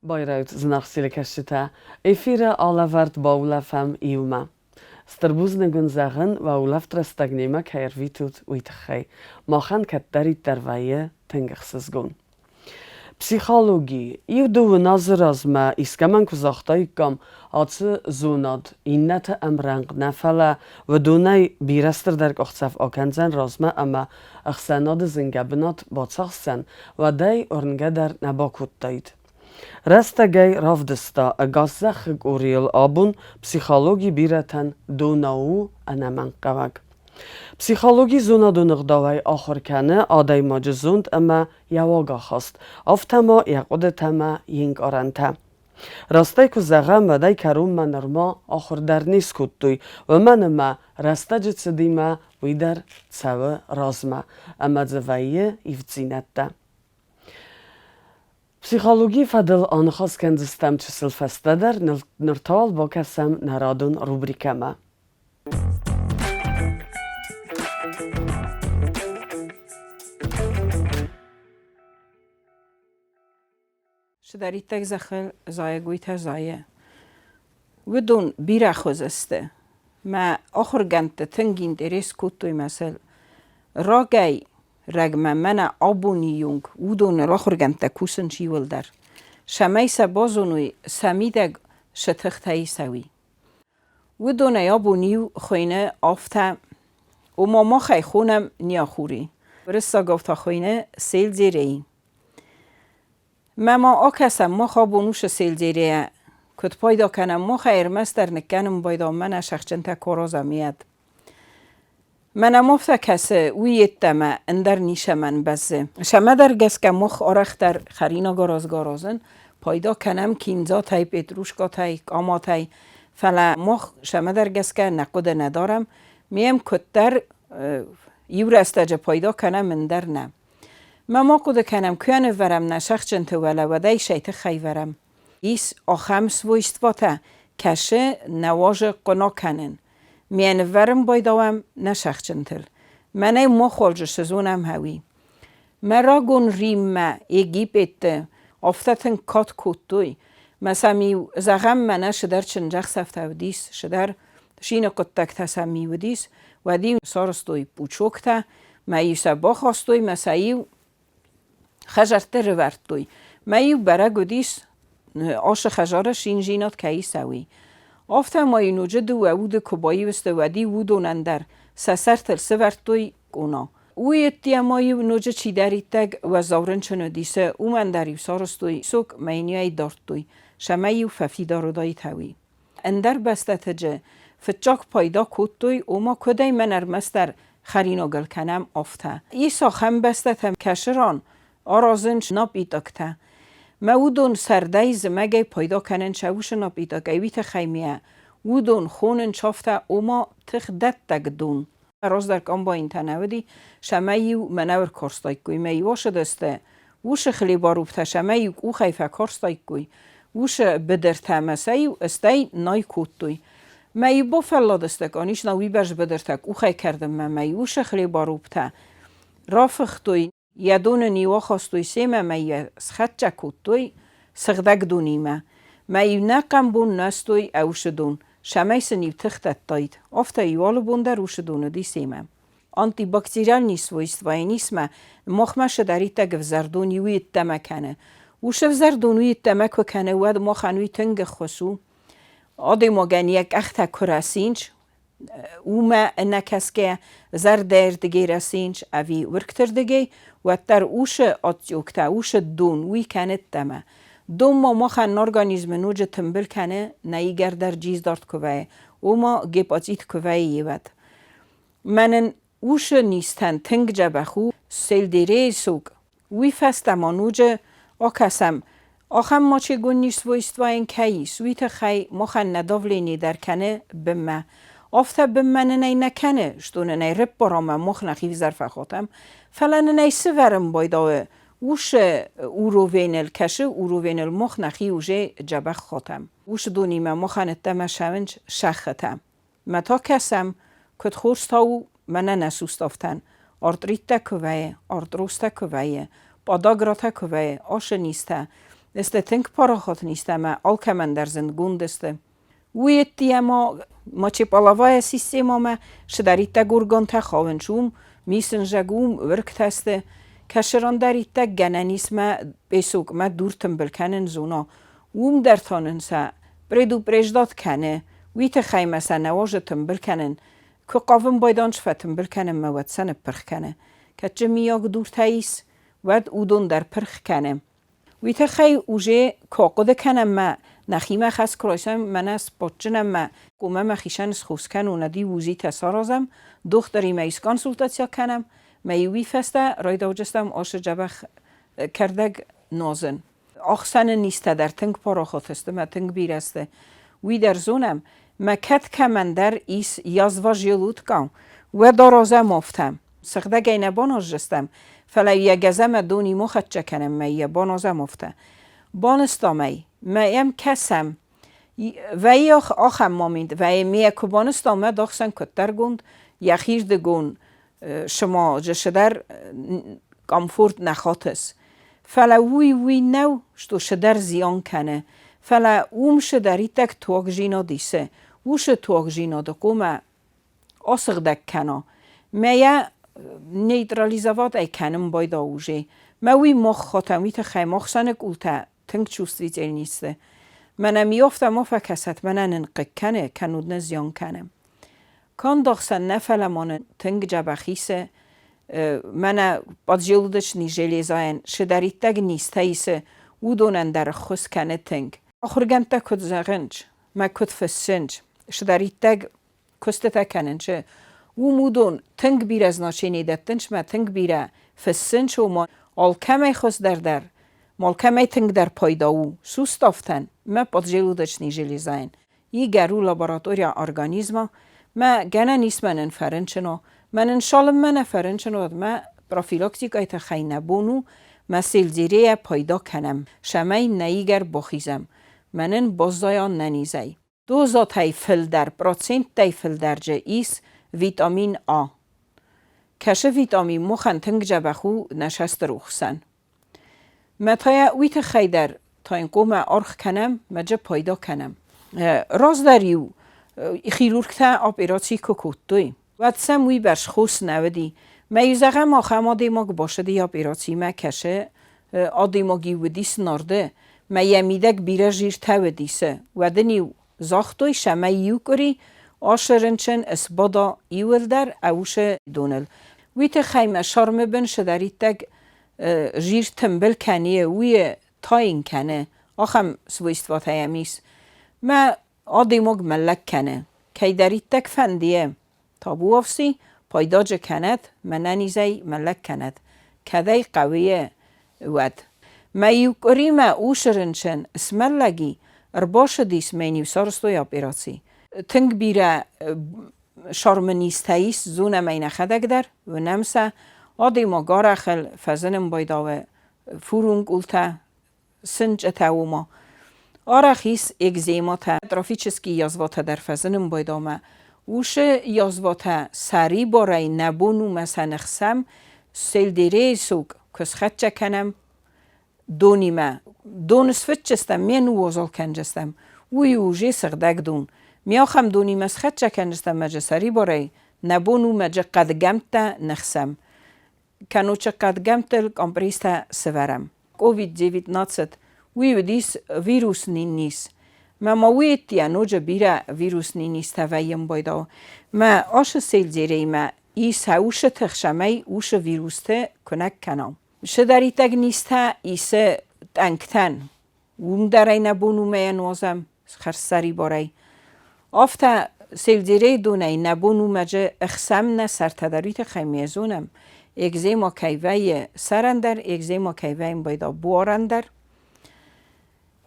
Байрайут, зынаргъ телекӕсджытӕ! Эфиры алӕвӕрд баулӕфӕм иумӕ. Стыр бузныг уын зӕгъын, уӕ улӕфт рӕстӕг немӕ кӕй ӕрвитут, уый тыххӕй. Махӕн кӕддӕриддӕр вӕййы тынг ӕхсызгон. Психологи. Иу-дыууын азы размӕ искӕмӕн куы загътаиккам, ацы зонад иннӕты ӕмрӕнхъ нӕ, фӕлӕ уыдонӕй бирӕ стырдӕр къахдзӕф акӕндзӕн размӕ ӕмӕ ӕхсӕнады зынгӕ бынат бацахсдзӕн, уӕд ӕй уырнгӕ дӕр нӕ бакодтаид. Рӕстӕгӕй равдыста, ӕгас зӕххы къорийыл абон психологи бирӕтӕн донау у ӕнӕмӕнгхъӕуӕг. Психологи зонадон ӕгъдауӕй ахуыр кӕны адӕймаджы зонд ӕмӕ йӕ уагахаст, афтӕ ма йӕ хъуыдытӕ ӕмӕ йе нкъарӕнтӕ. Растӕй куы зӕгъӕм, уӕдӕй кӕронмӕ нырма ахуыр дӕр не скодтой, уымӕн ӕмӕ рӕстӕджы цыдимӕ уый дӕр цӕуы размӕ ӕмӕ дзы вӕййы ивддзинӕдтӕ. Психологийы фӕдыл аныхас кӕндзыстӕм чысыл фӕстӕдӕр, ныр та уал бакӕсӕм нӕ радон рубрикӕмӕ. Цыдӕриддӕр зӕххыл зайӕгойтӕ зайы, уыдон бирӕ хуызы сты. Мӕ ахуыргӕндтӕ тынг интерес кодтой мӕ сыл. Рагӕй рӕгмӕ мӕнӕ абони онг уыдоныл ахуыргӕндтӕ кусынц иуылдӕр, цӕмӕй сӕ базоной, сӕ мидӕг цы тыхтӕ ис, уый. Уыдонӕй абон иу хуыйны афтӕ, ома мах ӕй хонӕм Ниахури. Уырыссагау та хуыйны Селдзерей. Мӕ ма акӕсӕм, мах абон уыцы селдзерейӕ куыд пайда кӕнӕм, мах ӕй ӕрмӕстдӕр ныккӕнын байдам мӕнӕ сӕгъджынтӕ коразӕм йед. Мӕнӕ ма афтӕ кӕсы, уый йеддӕмӕ ӕндӕр ницӕмӕн бӕззы. Цӕмӕдӕр гӕсгӕ мах арӕхдӕр хӕринаг аразгӕ аразын, пайда кӕнӕм киндзатӕй, петрушкатӕй, къаматӕй, фӕлӕ мах цӕмӕдӕр гӕсгӕ нӕ хъуыды нӕ дарӕм, ме куыддӕр иу рӕстӕджы пайда кӕнӕм, ӕндӕр нӕ. Ма ма хъуыды кӕнӕм, куы нывӕрӕм нӕ сӕгъджынты уӕлӕ, уӕд ӕй сӕй тыххӕй вӕрӕм. Ис ахӕм свойствотӕ, кӕсы нӕ уазы хъуына кӕнын. Ме нывӕрын байдауӕм нӕ сӕгъджынтыл. Мӕнӕй махуалджы цы зонӕм хӕуи. Мӕ рагон Риммӕ, Египетты афтӕ тынг кад кодтой, мӕ сӕм-иу, зӕгъӕм, мӕнӕ цыдӕр чындзӕхсӕвтӕ уыдис, цыдӕр цины хъуыддӕгтӕ сӕм-иу уыдис, уӕд-иу сарӕзтой пучоктӕ, мӕ-иу сӕ бахастой, мӕ сӕ-иу хӕдзӕртты рывӕрдтой. Мӕ-иу бӕрӕг уыдис, ацы хӕдзары циндзинад кӕй цӕуы. Афтӕ ма-иу ноджы дыууӕ уды куы баиу сты, уӕд-иу уыдонӕн дӕр сӕ сӕртыл сывӕрдтой къона. Уый ӕддейӕ ма-иу ноджы чидӕриддӕр уӕззау рынчын уыдис, уымӕн дӕр-иу сарӕзтой сок мӕ йын-иу ӕй дардтой, цӕмӕй-иу фӕфидар уыдаид уый. Ӕндӕр бӕстӕты джы фыццаг пайда кодтой, ома куыдӕй мӕн ӕрмӕстдӕр хӕринагыл кӕнӕм, афтӕ. Ис ахӕм бӕстӕтӕм, кӕцы ран аразынц напитоктӕ. Мӕ уыдон сӕрдӕй зымӕгӕй пайда кӕнынц уыцы напитокӕй, уый тыххӕй мӕ уыдон хонынц афтӕ, ома тыхдӕттӕг дон. Раздӕр комбайнтӕ нӕ уыди, цӕмӕй-иу мӕнӕу ӕркарстаиккой, мӕ-иу ацыдысты уыцы хлеборобтӕ, цӕмӕй-иу къухӕй фӕкарстаиккой уыцы быдыртӕ ӕмӕ сӕ-иу стӕй най кодтой. Мӕ-иу бафӕлладысты, къанисна уыйбӕрц быдыртӕ къухӕй кӕрдынмӕ, мӕ-иу уыцы хлеборобтӕ рафыхтой, Йӕ дон ын-иу ахастой семӕ мӕ йӕ схӕццӕ кодтой сыгъдӕг донимӕ. Мӕ иунӕг бон нуӕзтой ӕусы дон, цӕмӕй сын-иу тых дӕттаид. Афтӕ-иу алы бон дӕр усы дон уыди семӕ. Антибактериальный свойства йын ис мӕ махмӕ цыдӕриддӕр ӕвзӕр дон иу йеддӕмӕ кӕны. Уыцы ӕвзӕр дон уый йеддӕмӕ куы кӕны, уӕд махӕн уый тынг ӕххуыс у. Адӕймагӕн йӕ къӕхтӕ куы рӕсынц, уымӕ ӕнӕкӕсгӕ зӕрдӕрдыгӕй рӕсынц ӕви уыргтырдыгӕй, уӕддӕр уыцы отъюгтӕ, уыцы дон уый кӕны ӕддӕмӕ. Дон ма махӕн организмы ноджы тымбыл кӕны, нӕ игӕр дӕр джиздард куы вӕййы, ома гепатит куы вӕййы, уӕд. Мӕнӕн уыцы низтӕн тынг дзӕбӕх у сельдерейы сок. Уый фӕстӕ ма ноджы акӕсӕм, ахӕм мочегонный свойства йын кӕй ис, уый тыххӕй махӕн нӕ давление дӕр кӕны бынмӕ. Афтӕ бынмӕ нын ӕй нӕ кӕны, что нын ӕй рыппарамӕ мах нӕхи взӕр фӕхатӕм, фӕлӕ нын ӕй сывӕрын байдауы уыцы уровеныл, кӕсы уровеныл мах нӕхи уже дзӕбӕх хатӕм. Уыцы донимӕ махӕн ӕддӕмӕ сӕвынц сӕххытӕ. Мӕ та кӕсӕм, куыд хорз та у мӕнӕ нӕ суставтӕн, артриттӕ куы вӕййы, артрозтӕ куы вӕййы, подагратӕ куы вӕййы, ашы низтӕ. Сты тынг парахат низтӕ ӕмӕ алкӕмӕн дӕр зындгонд сты. Уый ӕддейӕ ма мочеполовая системӕмӕ цыдӕриддӕр органтӕ хауынц уым, мисынзӕг уым, уыргтӕ сты. Кӕсыран дӕр иттӕг гӕнӕн ис мӕ песокмӕ дур тымбыл кӕнын зона. Уым дӕр та нын сӕ предупреждать кӕны, уый тыххӕй мӕ сӕ нӕ уарзы тымбыл кӕнын. Куы хъавын байдан сфӕтымбыл кӕнынмӕ, уӕд сӕ ныппырх кӕны. Кӕд джы миййаг дуртӕ ис, уӕд уыдон дӕр пырх кӕны. Уый тыххӕй уже куы ахъуыды кӕнӕм мӕ нӕхимӕ хӕс куы райсӕм, мӕнӕ спортджынӕн мӕ коммӕ мӕхицӕн схос кӕнон, ӕд УЗИ-тӕ саразӕм, дохтыримӕ исконсультаци кӕнӕм, мӕ уый фӕстӕ райдауджыстӕм ашы дзӕбӕх кӕрдӕг нуазын. Ахсӕны низтӕ дӕр тынг парахат сты мӕ тынг бирӕ сты. Уый дӕр зонӕм, мӕ кӕд кӕмӕндӕр ис язва желудка, уӕд аразӕм афтӕ. Сыгъдӕгӕй нӕ баназдзыстӕм, фӕлӕ йӕ гӕзӕмӕ донимӕ хӕццӕ кӕнӕм мӕ йӕ баназӕм афтӕ. Банызтам ӕй, мӕ йӕм кӕсӕм. Вӕййы ахӕм момент, вӕййы ме куы банызтам, уӕд ахсӕн куыддӕргонд, йӕхирдыгон цыма цыдӕр комфорт нӕ хатыс. Фӕлӕ уый уый нӕу, что цыдӕр зиан кӕны. Фӕлӕ уым цыдӕриддӕр туагдзинад исы, уыцы туагдзинады хъуамӕ асыгъдӕг кӕна. Мӕ йӕ нейтрализовать ӕй кӕнын байда уже. Мӕ уый мах хатӕм, уый тыххӕй мах сӕны къултӕ тынг чувствительный сты. Мӕнӕ ми афтӕ ма фӕкӕсӕт, мӕнӕ нын хъыг кӕны, кӕннод нӕ зиан кӕны. Канд ӕхсӕн нӕ, фӕлӕ ма нын тынг дзӕбӕх исы, мӕнӕ поджелудочный железайӕн цыдӕриддӕр низтӕ исы, уыдонӕн дӕр ӕххуыс кӕны тынг. Ахуыргӕндтӕ куыд зӕгъынц, мӕ куыд фыссынц, цыдӕриддӕр куыстытӕ кӕнынц, уым уыдон тынг бирӕ значение дӕттынц мӕ тынг бирӕ фыссынц, ома алкӕмӕй хуыздӕр дӕр, алкӕмӕй тынгдӕр пайда у суставтӕн мӕ поджелудочный железайӕн. Игӕр у лаборатория организма, мӕ гӕнӕн ис мӕнӕн фӕрынчын у. Мӕнӕн цалынмӕ нӕ фӕрынчын уӕд мӕ профилактикӕйы тыххӕй нӕ бон у мӕ сельдерейӕ пайда кӕнӕм, цӕмӕй нӕ игӕр бахизӕм, мӕнӕн баззайа нӕ низӕй. Дозатӕй фылдӕр, проценттӕй фылдӕр дзы ис витамин А. Кӕсы витамин махӕн тынг дзӕбӕх у нӕ цӕстырухсӕн. Мӕ та йӕ уый тыххӕй дӕр та йын хъуамӕ аргъ кӕнӕм, мӕ дзы пайда кӕнӕм. Раздӕр-иу хирургтӕ операци куы кодтой, уӕд сӕм уыйбӕрц хос нӕ уыди. Мӕ-иу зӕгъӕм, ахӕм адӕймаг бацыди операцимӕ, кӕсы, адӕймаг-иу уыдис нарды, мӕ йӕ мидӕг бирӕ жиртӕ уыдис. Уӕд ын-иу загътой, цӕмӕй иу къуыри ацы рынчын сбада иуылдӕр ӕусы доныл. Уый тыххӕй мӕ сармы бын цыдӕриддӕр жир тымбыл кӕны, уый тайын кӕны, ахӕм свойствотӕ йӕм ис. Мӕ адӕймаг мӕллӕг кӕны. Кӕйдӕриддӕр фӕнды, табуафси, пайдаджы кӕнӕд, мӕнӕнизӕй мӕллӕг кӕнӕд, кӕд ӕй хъӕуы, уӕд. Мӕ иу къуыримӕ ус рынчын смӕллӕг и, ӕрбацыдис мӕ йын-иу сарӕзтой операци. Тынг бирӕ сармы низтӕ ис, зонӕм ӕй нӕхӕдӕг дӕр, уынӕм сӕ. Адӕймаг арӕх ыл фӕзынын байдауы фурункултӕ, сынчъытӕ уома. Арӕх ис экзематӕ, трофический язватӕ дӕр фӕзынын байдамӕ. Уыцы язватӕ сӕрибарӕй нӕ бон у мӕ сӕ ныхсӕм, сельдерейы сок куы схӕццӕ кӕнӕм донимӕ. Дон сфыцджыстӕм, ме ныууазал кӕнджыстӕм, уый у уже сыгъдӕг дон. Ме ахӕм донимӕ схӕццӕ кӕнджыстӕм мӕ сӕрибарӕй нӕ бон у мӕ хъӕдгӕмттӕ ныхсӕм. Кӕночы хъӕдгӕмттыл компресстӕ сывӕрӕм. COVID-19 уый уыдис вирус нинниз. Мӕ ма уый ӕддейӕ ноджы бирӕ вирус ниннизтӕ вӕййын байдау. Мӕ ашы сельдереймӕ ис усы тых, цӕмӕй усы вирусты куынӕг кӕна. Цыдӕриддӕр низтӕ исы тъӕнгтӕн, уым дӕр ӕй нӕ бон уымӕй нуазӕм хӕрзсӕрибарӕй. Афтӕ сельдерей донӕй нӕ бон у мӕджы ӕхсӕм нӕ сӕртӕ дӕр уый тыххӕй ме зонӕм, экзема кӕй вӕййы сӕрӕн дӕр, экзема кӕй вӕййын байда буарӕн дӕр.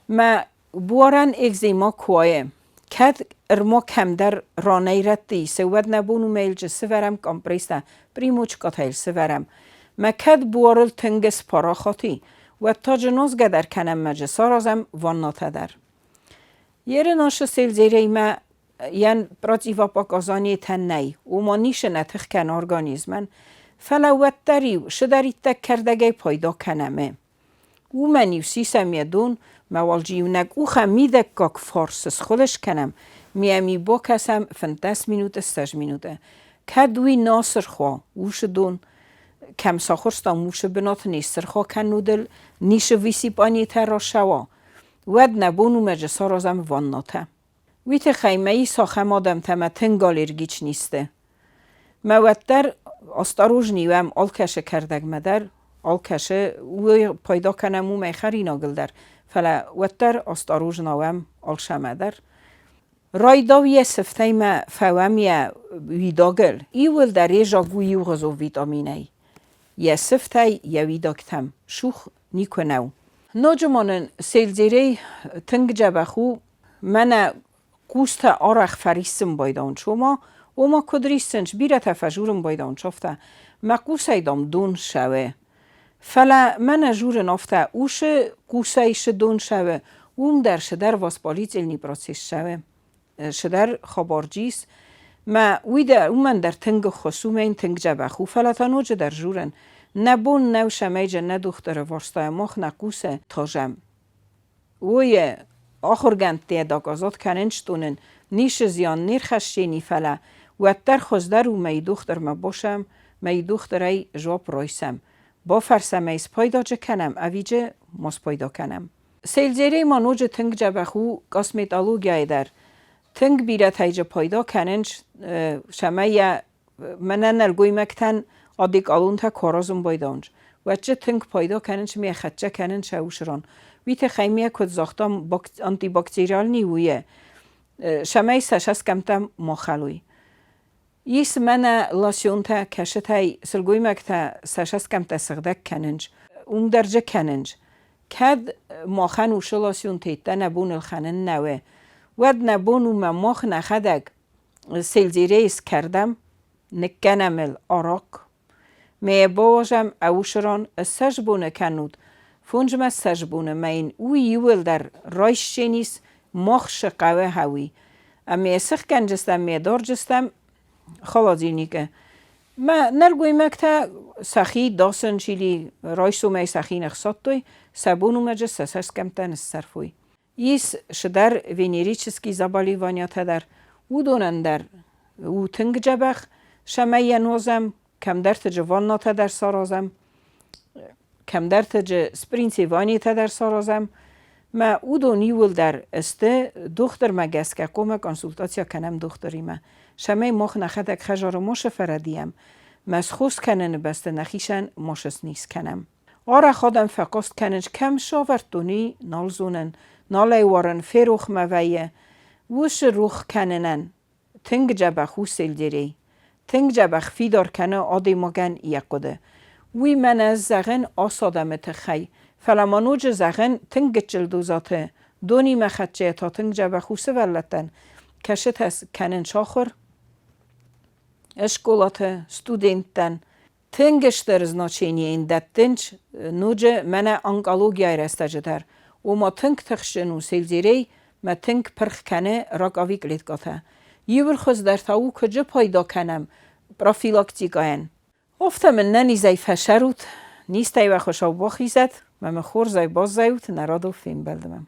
Мӕ буарӕн экзема куы уайы, кӕд ӕрмӕг кӕмдӕр ранӕй-рӕтты исы, уӕд нӕ бон у мӕйлджы сывӕрӕм компресстӕ, примочкатӕ йыл сывӕрӕм. Мӕ кӕд буарыл тынг спарахат и, уӕд та джы нозгӕ дӕр кӕнӕм мӕ джы саразӕм ваннатӕ дӕр. Еры нашы сельдереймӕ йӕн противопоказаниетӕ нӕй, уымӕ ницы нӕ тых кӕны организмӕн, фӕлӕ уӕддӕр-иу цыдӕриддӕр кӕрдӕгӕй пайда кӕнӕм. Уымӕн-иу сисӕм йӕ дон, мӕ уалджы иунӕг къухӕн мидӕггаг фарс схуылыс кӕнӕм, ме бакӕсӕм 15 минуты, 20 минуты. Кӕд уый нӕ сырх уа, усы дон, кӕм сахуырстам, усы бынаты не ссырх уа кӕннодыл нишы висипанетӕ рашӕуа, уӕд нӕ бон у мӕджы саразӕм ваннатӕ. Уый тыххӕй мӕ ис ахӕм адӕмтӕ мӕ тынг аллергични сты. Мӕ уӕддӕр осторожней уӕм алкӕсы кӕрдӕгмӕ дӕр, алкӕсы уый пайда кӕнӕм уымӕй хӕринагыл дӕр, фӕлӕ уӕддӕр осторожна уӕм алшӕмӕ дӕр. Райдау йӕ сыфтӕй мӕ фӕуӕм йӕ уидагыл. Иууылдӕр резаг у иугъуызон витаминӕй. Йӕ сыфтӕй йӕ уидӕгтӕм сух никуы нӕу. Ноджы ма нын сельдерей тынг дзӕбӕх у, мӕнӕ хъустӕ арӕх фӕриссын байдауынц, ома, ома куыд риссынц, бирӕтӕ фӕжурын байдауынц афтӕ, мӕ хъусӕй, дам, дон сӕуы. Фӕлӕ мӕнӕ журын афтӕ, усы хъусӕй цы дон сӕуы, уым дӕр цыдӕр воспалительный процесс сӕуы, цыдӕр хабарджис. Мӕ уый дӕр, уымӕн дӕр тынг ӕххуыс, уымӕн тынг дзӕбӕх у, фӕлӕ та ноджыдӕр журын, нӕ бон нӕу цӕмӕй нӕ дохтыры варстайӕ мах нӕ хъусы тазӕм. Уойӕ ахургӕндтӕ доказот кӕнын стунын, ницы зиан не рхӕссени, фӕлӕ уӕддӕр хуыздӕр у мӕ дохтырмӕ босӕм, мӕ дохтырӕй жуапп райсӕм. Бафӕрсӕм ӕй, спайда джы кӕнӕм ӕви джы ма спайда кӕнӕм. Сельдерей ма ноджы тынг дзӕбӕх у косметологияйы дӕр. Тынг бирӕтӕй джы пайда кӕнынц, цӕмӕй йӕ мӕнӕ нӕлгоймӕгтӕн одеколонтӕ куы аразын байдауынц, уӕд дзы тынг пайда кӕнынц ме хӕццӕ кӕнынц сӕ усран. Уый тыххӕй ме куыд загътам, антибактериальный уйӕ, цӕмӕй сӕ сӕсгӕмттӕ ма хӕлой. Ис мӕнӕ лосьонтӕ, кӕсытӕй сылгоймӕгтӕ сӕ сӕсгӕмттӕ сыгъдӕг кӕнынц, уым дӕр дзы кӕнынц. Кӕд махӕн уыцы лосьонтӕ нӕ бон ӕлхӕнын нӕ у, уӕд нӕ бон у мӕ мах нӕхӕдӕг сельдерей скӕрдӕм, ныккӕнӕм ыл арахъхъ. Ме бауазӕм ӕвсырон 20 боны кӕнут, фондзмӕ 20 боны мӕ йын уый иууылдӕр райсдзӕнис махсы хъӕуы хӕуи. Ӕмӕ сыхгӕнджыстӕм, ме дорджыстӕм холодильникы. Мӕ нӕлгоймӕгтӕ сӕхи дасынц или райсомӕй сӕхи ныхсадтой, сӕ бон уымӕджы сӕ цӕсгӕмттӕ ныссӕрфой. Ис цыдӕр венерический заболеванията дӕр, уыдонӕн дӕр у тынг дзӕбӕх, цӕмӕй йӕ нуазӕм, кӕмдӕрты дзы ваннатӕ дӕр саразӕм, кӕмдӕрты дзы спринцеванитӕ дӕр саразӕм. Мӕ уыдон иууылдӕр сты дохтырмӕ гӕсгӕ, хъуамӕ консультаци кӕнӕм дохтыримӕ, цӕмӕй мах нӕхӕдӕг хӕдзары ма сфӕрӕдийӕм, мӕ схос кӕныны бӕсты нӕхицӕн ма сниз кӕнӕм. Арӕх адӕм фӕхъаст кӕнынц, кӕм сӕвӕрдтон, уый нал зонын, нал ӕй уарын, ферох мӕ вӕййы. Уыцы рох кӕнынӕн тынг дзӕбӕх у сельдерей. Тынг дзӕбӕх фидар кӕны адӕймагӕн йӕ хъуыды. Уый мӕнӕ ӕз зӕгъын ас адӕмы тыххӕй, фӕлӕ ма ноджы зӕгъын тынг гыццыл дозаты донимӕ хӕццӕйӕ та тынг дзӕбӕх у сывӕллӕттӕн, кӕсытӕ кӕнын сахуыр скъолаты студенттӕн. Тынг стыр значение йын дӕттынц ноджы мӕнӕ онкологияйы рӕстӕджы дӕр. Ома тынг тыхджын у сельдерей мӕ тынг пырх кӕны раковый клеткӕтӕ. Иууыл хуыздӕр та у, куыд пайда кӕнӕм профилактикӕйӕн. Афтӕ мын нӕ низӕй фӕсӕрут, низтӕй уӕ Хуыцау бахизӕд, мӕ мын хорзӕй баззайут нӕ радон фембӕлдмӕ.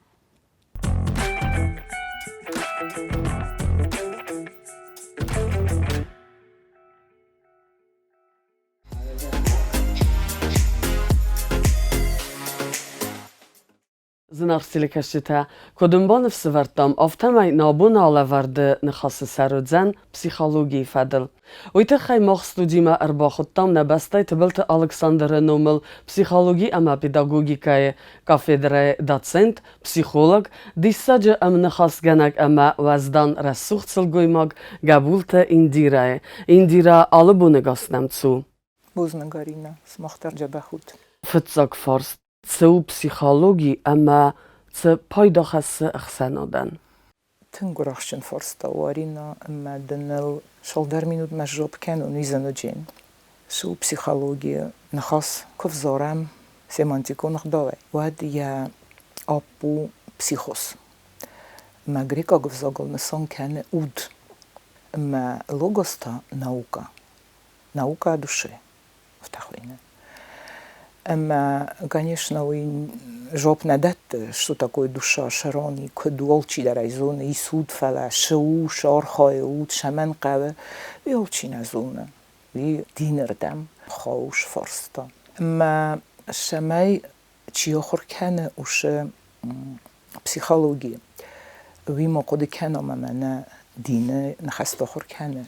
Зынаргъ телекӕсджытӕ, куыд ын баныфсӕвӕрдтам, афтӕмӕй нӕ абоны алӕвӕрды ныхасы сӕр уыдзӕн психологийы фӕдыл. Уый тыххӕй мах студимӕ ӕрбахуыдтам нӕ бӕстӕйы Тыбылты Алыксандры номыл психологи ӕмӕ педагогикӕйы кафедрӕйы доцент, психолог, диссаджы ӕмныхасгӕнӕг ӕмӕ уӕздан рӕсугъд сылгоймаг Гӕбулты Индирӕйы. Индирӕ, алы боны гас нӕм цу. Бузныг, Аринӕ, сымах дӕр дзӕбӕх ут. Фыццаг фарст. Цы у психологи ӕмӕ цы пайда хӕссы ӕхсӕнадӕн? Тынг гуырахстджын фарста у, Аринӕ, ӕмӕ дын ыл цалдӕр минутмӕ сжопп кӕнон, уый зӕнуджен. Цы у психологи? Ныхас куы взарӕм семантикон ӕгъдауӕй, уӕд йӕ апп у психоз. Ӕмӕ грекъаг ӕвзагыл нысан кӕны уд. Ӕмӕ логос та наука. Наука о душе, афтӕ хуыйны. Ӕмӕ, конечно, уый жопп нӕ дӕтты, что такое душа, сӕрон и куыд у, алчидӕр ӕй зоны, ис уд, фӕлӕ цы у, цы архайы уд, цӕмӕн хъӕуы, уый алчи нӕ зоны. Уый дины рдӕм хауы фарста. Ӕмӕ цӕмӕй чи ахуыр кӕны, уыцы психологи, уый ма хъуыды кӕнӕм ӕмӕ нӕ дины ныхӕстӕ ахуыр кӕны,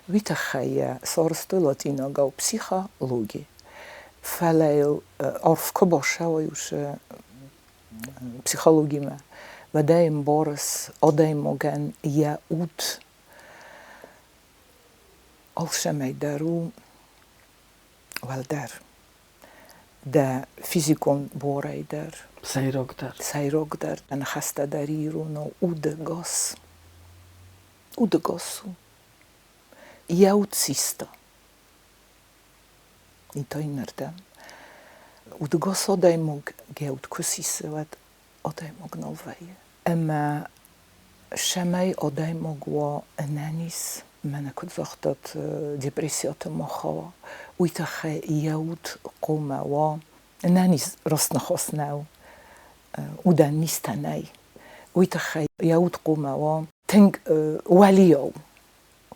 уый тыххӕй йӕ сарӕзтой латинагау психологи. Фӕлӕ йыл арф куы бацӕуай уыцы психологимӕ, уӕд ӕй ӕмбарыс, адӕймагӕн йӕ уд алцӕмӕй дӕр у уӕлдӕр. Дӕ физикон буарӕй дӕр. Сӕйрагдӕр. Сӕйрагдӕр. Ныхӕстӕ дӕр иронау удӕгас. Удӕгас у. Йӕ уд систа. И та иннӕрдӕм. Удӕгас адӕймаг йӕ уд куы сисы, уӕд адӕймаг нал вӕййы. Ӕмӕ цӕмӕй адӕймаг уа ӕнӕниз, мӕнӕ куыд загътат, депрессияты ма хауа, уый тыххӕй йӕ уд хъуамӕ уа ӕнӕниз, раст ныхас нӕу, удӕн низтӕ нӕй. Уый тыххӕй йӕ уд хъуамӕ уа тынг уӕлиау.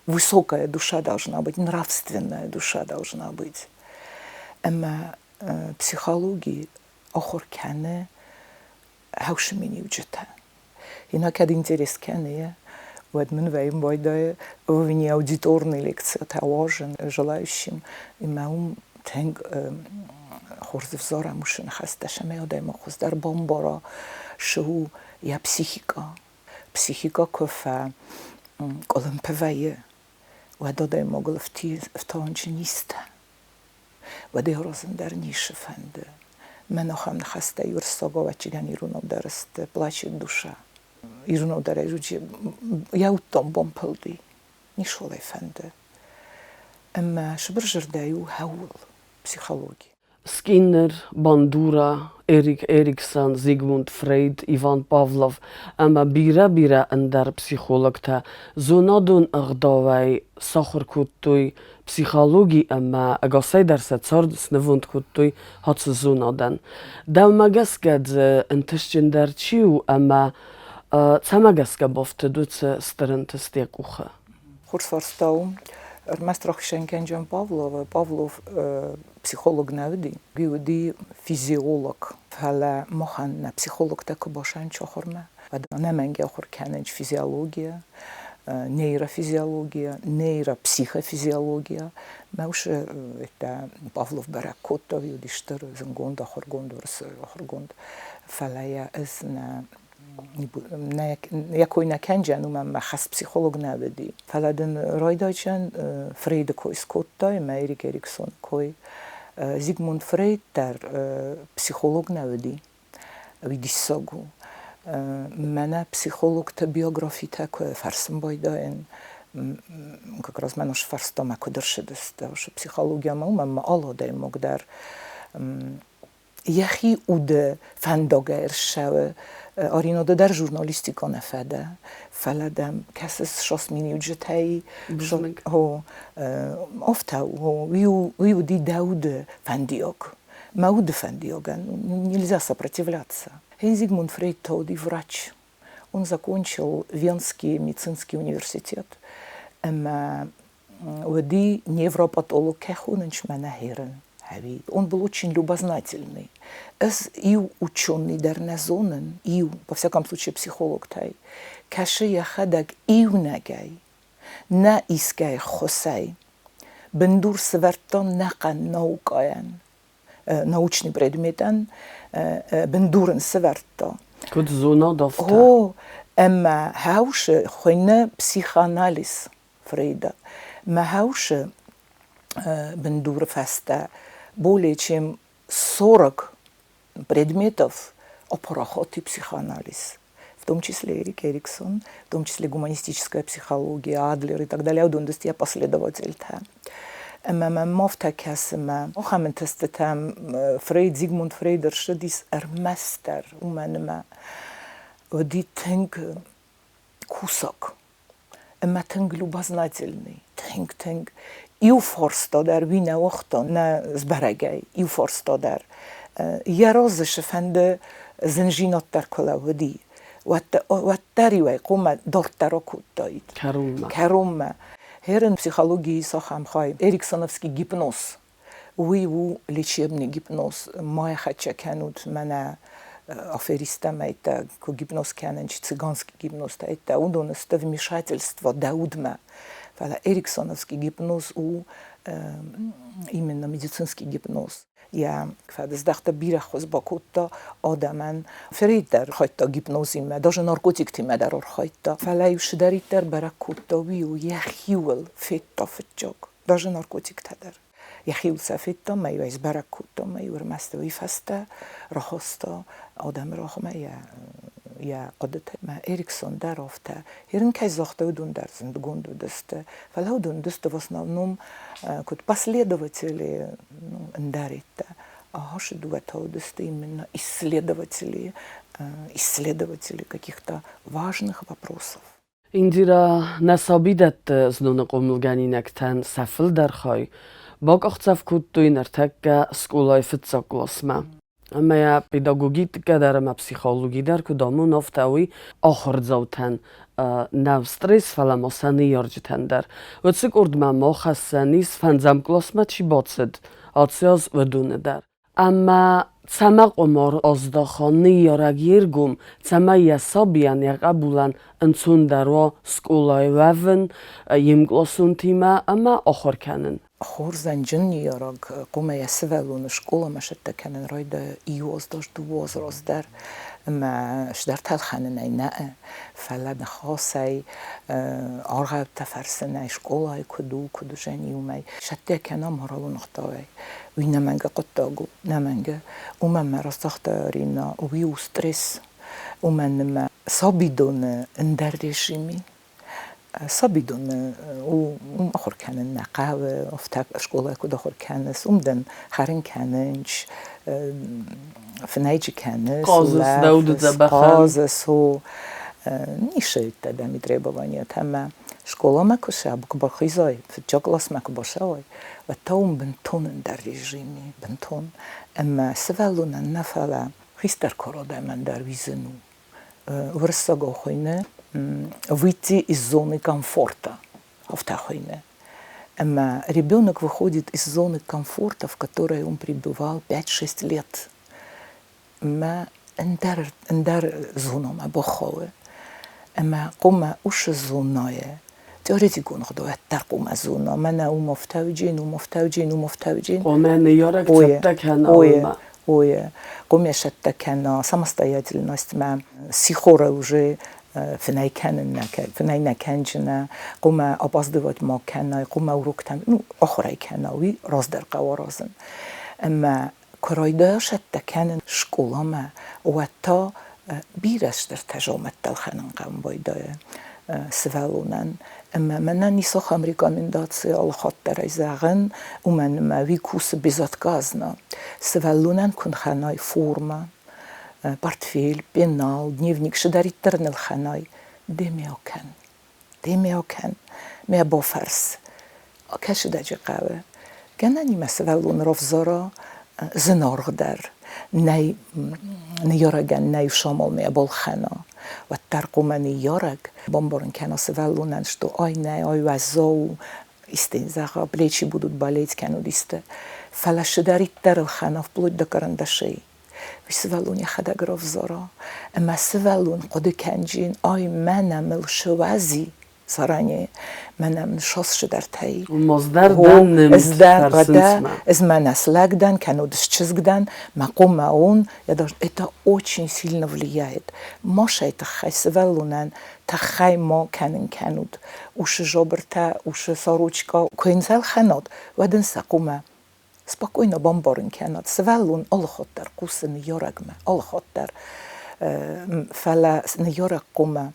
Высокая душа должна быть, нравственная душа должна быть. Ӕмӕ психологи ахуыр кӕны хӕусы миниуджытӕ. Иннӕ кӕд интерес кӕны, уӕд мын вӕййын байдайы внеаудиторный лекциятӕ уарзын желающим, ӕмӕ уым тынг хорз ӕвзарӕм уыцы ныхӕстӕ, цӕмӕй адӕймаг хуыздӕр бамбара, цы у йӕ психикӕ. Психикӕ куы фӕкъуылымпы вӕййы, уӕд адӕймагыл ӕфтауынчы низтӕ. Уӕд ӕй аразын дӕр ницы фӕнды. Мӕн ахӕм ныхӕстӕ уырыссагау ӕвӕццӕгӕн иронау дӕр сты, плачет душа. Иронау дӕр ӕй йӕ уыдтон бампылди, ницуал ӕй фӕнды. Ӕмӕ сыбыр зӕрдӕйы у хӕуыл психологи. Скиннер, Бандура, Эрик Эриксон, Зигмунд Фрейд, Иван Павлов ӕмӕ бирӕ-бирӕ ӕндӕр психологтӕ зонадон ӕгъдауӕй сахуыр кодтой психологи ӕмӕ ӕгасӕйдӕр сӕ цард снывонд кодтой ацы зонадӕн. Дӕумӕ гӕсгӕ дзы ӕнтыстджындӕр чи у ӕмӕ цӕмӕ гӕсгӕ бафтыд уыцы стыр ӕнтыст йӕ къухы? Хорз фарста у. Ӕрмӕст рахизӕн кӕнджын Павлова. Павлов психолог нӕ уыди, уый уыди физиолог. Фӕлӕ махӕн нӕ психологтӕ куы басайынц ахуырмӕ, уӕд ӕнӕмӕнг ахуыр кӕнынц физиология, нейрофизиология, нейропсихофизиология. Мӕ ус Павлов бӕрӕг кодта, уый уыди стыр зынгонд ахуыргонд, уырысы ахуыргонд. Фӕлӕ йӕ ӕз нӕ йӕ кой нӕ кӕнджӕн, уымӕн мӕ хӕс психолог нӕ уыди. Фӕлӕ дын райдайджан Фрейды кой скодтай ӕмӕ Эрик Эриксоны кой. Зигмунд Фрейд дӕр психолог нӕ уыди. Уый диссаг у. Мӕнӕ психологты биографитӕ куы фӕрсын байдайын, как раз мӕн сфарста мӕ куыд ӕрцыдысты психологиямӕ, уымӕн ӕмӕ алы адӕймаг дӕр йӕхи уды фӕндагӕй ӕрцӕуы. Ариноды дӕр журналистикӕ нӕ фӕдӕ, фӕлӕ дӕм кӕсыс сос миниуджытӕй. О, афтӕ у, уый уыди дӕ уды фӕндиаг. Мӕ уды фӕндиагӕн нельзя сопротивляться. Зигмунд Фрейд та уыди врач. Он закончил Венский медицинский университет. Ӕмӕ уыди невропатолог кӕй хонынц мӕнӕ хӕрын ӕви. Он был очень любознательный. Ӕз иу ученый дӕр нӕ зонын, иу, во всяком случае, психологтӕй. Кӕсы йӕхӕдӕг иунӕгӕй, нӕ искӕй ххуысӕй. Бындур сӕвӕрдта нӕхъӕн наукӕйӕн, научный предметӕн бындур ын сӕвӕрдта. Куыд зонад афтӕ? О, ӕмӕ хӕусы хуыйны психоанализ Фрейда. Мӕ хӕусы бындуры фӕстӕ более чем 40 предметов апарахат и психоанализ, в том числе Эрик Эриксон, в том числе гуманистическая психология, Адлер и так далее, уыдон дысты последовательтӕ. Ӕмӕ мӕм афтӕ кӕсы мӕ ахӕм ӕнтыстытӕм Фрейд, Зигмунд Фрейд ӕрцыдис ӕрмӕстдӕр уымӕн ӕмӕ уыди тынг кусӕг. Ӕмӕ тынг любознательный, тынг-тынг. Иу фарста дӕр уый нӕ уагъта, нӕ сбӕрӕгӕй, иу фарста дӕр. Йӕ разы цыфӕнды зындзинад дӕр куы лӕууыди, уӕддӕр-иу ӕй хъуамӕ дарддӕр акодтаид. Кӕронмӕ. Кӕронмӕ. Херын психологийы цахӕм хай Эриксоновский гипноз. Уый у лечебный гипноз. Ма хӕццӕ кӕнут мӕнӕ аферисттӕ мӕйттӕ куы гипноз кӕнынц, цыганский гипнозтӕ ӕйттӕ, уыдон сты вмешательство дӕ удмӕ. Фӕлӕ эриксоновский гипноз у именно медицинский гипноз. Йӕ фӕдыздӕхтӕ бирӕ хуыз бакодта адӕмӕн. Фрейд дӕр архайдта гипнозимӕ, даже наркотиктимӕ дӕр архайдта. Фӕлӕ-иу цыдӕриддӕр бӕрӕг кодта, уый-иу йӕхиуыл федта фыццаг, даже наркотиктӕ дӕр. Йӕхиуыл сӕ федта мӕ-иу ӕй сбӕрӕг кодта, мӕ-иу ӕрмӕст уый фӕстӕ рахаста адӕмы рӕгъмӕ йӕ хъуыдытӕ. Мӕ Эриксон дӕр афтӕ. Ерын кӕй загъта, уыдон дӕр зындгонд уыдысты. Фӕлӕ уыдон уыдысты в основном куыд последователи, ну, ӕндӕридтӕ. Ахӕссы дыууӕтӕ уыдысты именно исследователи, исследователи каких-то важных вопросов. Индирӕ, нӕ сабидӕтты зноны хъомылгӕнинӕгтӕн сӕ фылдӕр хай бакъахдзӕф кодтой ныртӕккӕ скъолайы фыццаг къласмӕ. Ӕмӕ йӕ педагогикӕ дӕр ӕмӕ психологи дӕр куыд амоны, афтӕ уый ахуырдзаутӕн нӕу стресс, фӕлӕ ма сӕ ныййарджытӕн дӕр. Уыцы къордмӕ ма хӕссӕн ис, фӕндзӕм къласмӕ чи бацыд, ацы аз уыдоны дӕр. Ӕмӕ цӕмӕ къуымар аздӕха ныййарӕг йе ргом, цӕмӕй йӕ сабийӕн, йӕ хъӕбулӕн ӕнцондӕр уа скъолайы уӕвын, йе мкъласонтимӕ ӕмӕ ахуыр кӕнын. Хорзӕнджын ныййарӕг хъуамӕ йӕ сывӕллоны скъоламӕ цӕттӕ кӕнын райдайа иу аз дӕр, дыууӕ азы раздӕр ӕмӕ цыдӕртӕ ӕлхӕнынӕй нӕ, фӕлӕ ныхасӕй, аргъӕуттӕ фӕрсынӕй, скъолайы куыд у, куыд уызӕни, уымӕй. Цӕттӕ кӕна моралон ӕгъдауӕй. Уый нӕмӕнгӕ хъуыддаг у, нӕмӕнгӕ. Уымӕн мӕ раст загъта Арина, уый у стресс. Уымӕн ӕмӕ сабидоны ӕндӕр режими. Сабидоны уым ахуыр кӕнын нӕ хъӕуы, афтӕ скъолайы куыд ахуыр кӕныс, уым дын хӕрын кӕнынц, фынӕйджы кӕныс, улӕфыс, хъазыс, ницы дӕм требованиятӕ ӕмӕ скъоламӕ куы куы бахизай, фыццаг къласмӕ куы бацӕуай, уӕд та уым бынтон ӕндӕр режим и, бынтон. Ӕмӕ сывӕллонӕн нӕ, фӕлӕ хистӕр кары адӕмӕн дӕр уый зын у. Уырыссагау хуыйны «выйти из зоны комфорта», афтӕ хуыйны. Ӕмӕ ребенок выходит из зоны комфорта, в которой он пребывал 5-6 лет. Ӕмӕ ӕндӕр, ӕндӕр зонамӕ бахауы. Ӕмӕ хъуамӕ уыцы зонайы теоретикон ӕгъдауӕй хъуамӕ зона, мӕнӕ уым ӕфтауджын, уым ӕфтауджын, уым ӕфтауджын. Хъуамӕ ныййарӕг цӕттӕ кӕна уымӕ. Ой, хъуамӕ цӕттӕ кӕна самостоятельностьмӕ, сихоры уже фынӕй кӕнын нӕ, фынӕй нӕ кӕнджынӕ, хъуамӕ опаздывать ма кӕнай, хъуамӕ уроктӕм, ну, ахуырӕй кӕна, уый раздӕр хъӕуы аразын. Ӕмӕ куы райдайа цӕттӕ кӕнын скъоламӕ, уӕд та бирӕ стыртӕ зоумӕттӕ ӕлхӕнын хъӕуын байдайы сывӕллонӕн. Ӕмӕ мӕнӕн ис ахӕм рекомендаци алыхатт дӕр ӕй зӕгъын, уымӕн ӕмӕ уый кусы безотказно. Сывӕллонӕн куы нхӕнай формӕ, портфель, пенал, дневник, цыдӕриддӕр ын ӕлхӕнай, демӕ акӕн. Демӕ акӕн, мӕ бафӕрс. Кӕсыдӕджы хъӕуы. Гӕнӕнимӕ сывӕллон равзара зынаргъдӕр, нӕй ныййарӕгӕн нӕй самал мӕ балхӕна. Уӕддӕр хъуамӕ ныййарӕг бамбарын кӕна сывӕллонӕн, что ай нӕ, ай уӕззау у, исты зӕгъа, плечи будут болеть кӕнут исты. Фӕлӕ цыдӕриддӕр ӕлхӕна вплоть до карандашей. Уый сывӕллон йӕхӕдӕг равзара, ӕмӕ сывӕллон хъуыды кӕнджын, ай мӕнӕ мыл сывӕзи заранее, мӕнӕ мын сосчыдӕртӕй. Моздӕр дӕн нымд Ӕз мӕнӕ слӕг дӕн, кӕннод счызг дӕн, мӕ хъоммӕ он, я даже это очень сильно влияет. Машӕй тыххӕй сывӕллонӕн тыххӕй ма кӕнын кӕнут. Усы жобыртӕ, усы сорочка куы йын сӕлхӕнат, уӕд ын сӕ хъоммӕ спокойно бамбарын кӕнӕд, сывӕллон алыхатт дӕр хъусы ныййарӕгмӕ, алыхатт дӕр. Фӕлӕ ныййарӕг хъуамӕ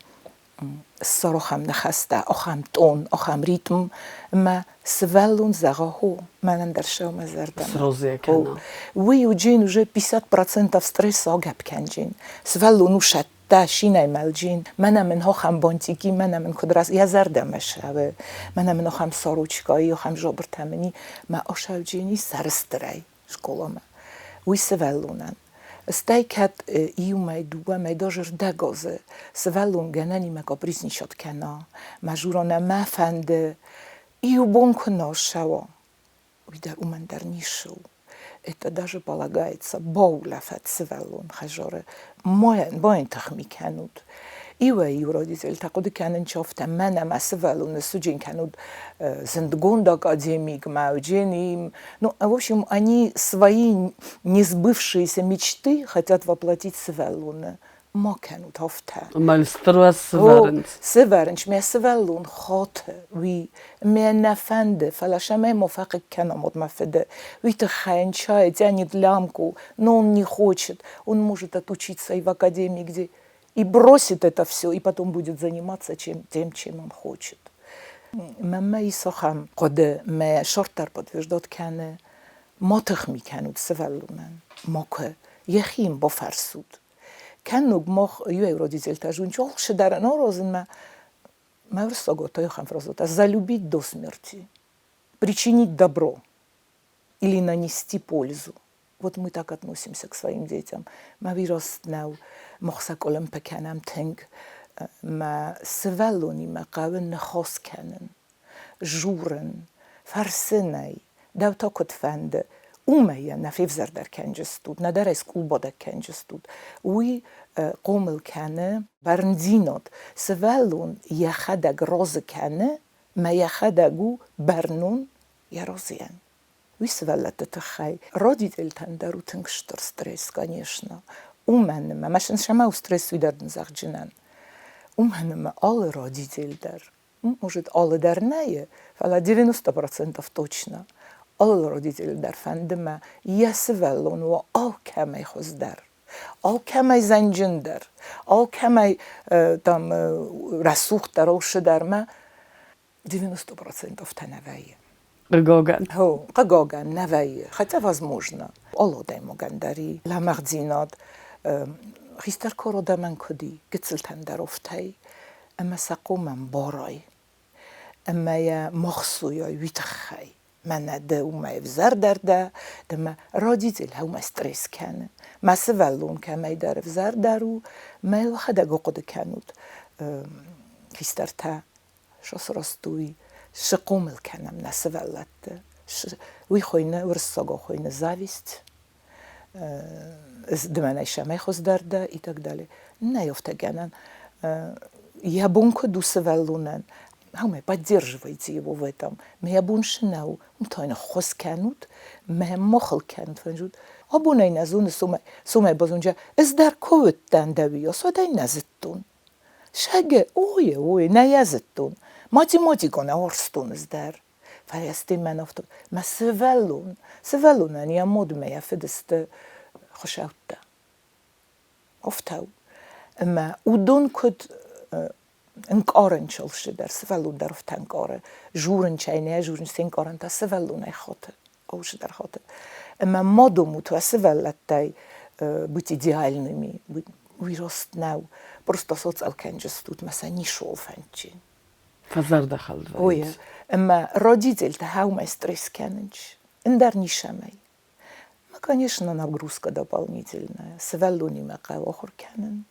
ссара ахӕм ныхӕстӕ, ахӕм тон, ахӕм ритм, ӕмӕ сывӕллон зӕгъа, хо, мӕнӕн дӕр сӕу мӕ зӕрдӕмӕ. Сразы кӕна. Уый уыджын уже 50% стресс агӕпп кӕнджын. Сывӕллон у сӕтт. Дӕ шинӕй мӕлджин, мӕнӕ мын ахӕм бантики, мӕнӕ мын куыд рас, йӕ зӕрдӕмӕ ссӕуы, мӕнӕ мын ахӕм сорочкӕ и, ахӕм жабыртӕ мын и, мӕ асӕуджын и сӕрыстырӕй скъоламӕ. Уый сывӕллонӕн. Стӕй кӕд иу мӕй, дыууӕ мӕй даже рдӕг азы сывӕллон гӕнӕнимӕ капризничать кӕна, мӕ журона мӕ фӕнды, иу бон куы нӕ ссӕуа, уый дӕр уымӕн дӕр ницы у. Это даже полагается баулӕфӕд сывӕллон хӕдзары, ма йын тыхми кӕнут. Иуӕй-иу родительтӕ хъуыды кӕнынц афтӕ, мӕнӕ мӕ сывӕллоны суджын кӕнут зындгонд академик, мӕуджен им. Ну, в общем, они свои несбывшиеся мечты хотят воплотить сывӕллоны. Ма кӕнут афтӕ. Мӕлстыр уӕ сывӕрынц. Сывӕрынц, мӕ сывӕллон хаты, уый мӕ нӕ фӕнды, фӕлӕ сӕмӕй ма фӕхъыг кӕнӕм уӕд мӕ фыды. Уый тыххӕй чай тянет лямку, но он не хочет. Он может отучиться и в академии, где и бросит это все, и потом будет заниматься чем, тем, чем он хочет. Мӕнмӕ ис ахӕм хъуыды, мӕ сӕрдар подтверждать кӕны, ма тыхми кӕнут сывӕллонӕн, макуы, йӕхи йын бафӕрсут. Кӕнног мах иуӕй родительтӕ зунчи алчидӕр аразынмӕ мӕ уырыссагау ахӕм фразӕтӕ «залюбить до смерти», «причинить добро» или «нанести пользу». Вот мы так относимся к своим детям. Мӕ уый раст нӕу, мах сӕ къуылымпы кӕнӕм тынг. Мӕ сывӕллонимӕ хъӕуы ныхас кӕнын, журын, фӕрсынӕй, дӕу та куыд фӕнды, уымӕй йӕ нӕ февзӕрдӕр кӕнджыстут, нӕдӕр ӕй скъулбадӕг кӕнджыстут. Уый хъомыл кӕны бӕрндзинад. Сывӕллон йӕхӕдӕг разы кӕны, мӕ йӕхӕдӕг у бӕрнон йӕ разыйӕн. Уый сывӕллӕтты тыххӕй родительтӕн дӕр у тынг стыр стресс, конечно. Уымӕн ӕмӕ мӕ сӕмӕ у стресс уый дӕр дын зӕгъджынӕн. Уымӕн ӕмӕ алы родитель дӕр, может, алы дӕр нӕйы, фӕлӕ 90% точно, алы родитель дӕр фӕнды мӕ йӕ сывӕллон уа алкӕмӕй хуыздӕр, алкӕмӕй зӕнджындӕр, алкӕмӕй там рӕсугъддӕр, алшыдӕр мӕ 90% та нӕ вӕййы. Хъыгагӕн. Хъыгагӕн нӕ вӕййы. Хотя, возможно, алы адӕймагӕн дӕр и лӕмӕгъдзинад. Хистӕр кор адӕмӕн куыд и, гыццылтӕн дӕр афтӕ ӕмӕ сӕ хъомӕ ӕмбарай, ӕмӕ йӕ ма хсуйай уый тыххӕй. Мӕнӕ ды уымӕй ӕвзӕрдӕр дӕ, ӕмӕ родитель уымӕ стресс кӕны. Мӕ сывӕллон кӕмӕйдӕр ӕвзӕрдӕр у, мӕ йӕхӕдӕг ахъуыды кӕнут. Хистӕртӕ сосростуй, цы хъомыл кӕнӕм нӕ сывӕллӕтты. Уый хуыйны, уырыссагау хуыйны зависть, ды мӕнӕй сӕмӕй хуыздӕр дӕ и так далее. Нӕй афтӕ гӕнӕн. Йӕ бон куыд у сывӕллонӕн, ӕмӕ поддерживайте его в этом. Мӕ бон цы нӕу, уым та йын ӕххуыс кӕнут, мӕ махыл кӕнут, фӕнзут. Абон ӕй нӕ зоны, сомӕй базонджа, ӕз дӕр куы уыдтӕн дӕуи, уӕд ӕй нӕ зыдтон. Сӕгӕ, ой, ой, нӕ йӕ зыдтон. Математикон ӕуӕрстон ӕз дӕр. Фӕлӕ стӕй мӕн афтӕ, мӕ сывӕллон, сывӕллонӕн йӕ модмӕ йӕ фыд сты хуыцӕуттӕ. Афтӕ у. Ӕмӕ уыдон куыд ӕнкъарынц алцыдӕр, сывӕллон дӕр афтӕ ӕнкъары. Журынц ӕй, нӕ журынц, се нкъарӕнтӕ сывӕллонӕй хаты, алцыдӕр хаты. Ӕмӕ ма домут уӕ сывӕллӕттӕй быть идеальными, уый раст нӕу. Просто соцъӕл кӕнджыстут, мӕ сӕ ничуал фӕндджын. Фӕзӕрдӕхӕлд вӕййынц. Ӕмӕ родительтӕ хӕумӕ стресс кӕнынц, ӕндӕр ницӕмӕй. Ӕмӕ, конечно, нагрузка дополнительная. Сывӕллонимӕ хъӕуы ахуыр кӕнын,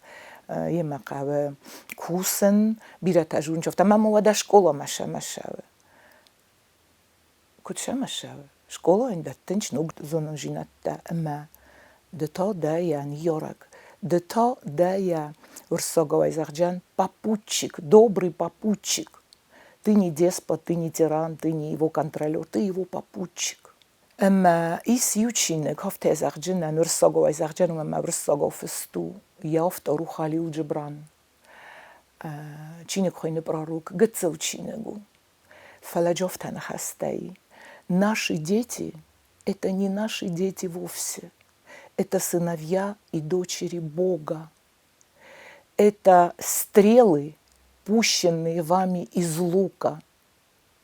йемӕ хъӕуы кусын, бирӕтӕ зонынц афтӕ, мӕ уӕдӕ скъоламӕ сӕмӕ ссӕуы. Куыд сӕмӕ ссӕуы? Скъолайӕн дӕттынц ног зонындзинӕдтӕ ӕмӕ ды та дӕ йӕ ныййарӕг, ды та дӕ йӕ уырыссагау зӕгъдзӕн попутчик, добрый попутчик. Ты не деспот, ты не тиран, ты не его контролер, ты его попутчик. Ӕмӕ ис иу чиныг, афтӕ зӕгъджынӕн, уырыссагау зӕгъджын ӕмӕ уырыссагау фыст у, йӕ автор у Халил Джибран. Чиныг хуыйны «Пророк», гыццыл чиныг у. Фӕлӕ джофтӕ ныхӕстӕй «Наши дети – это не наши дети вовсе, это сыновья и дочери Бога. Это стрелы, пущенные вами из лука,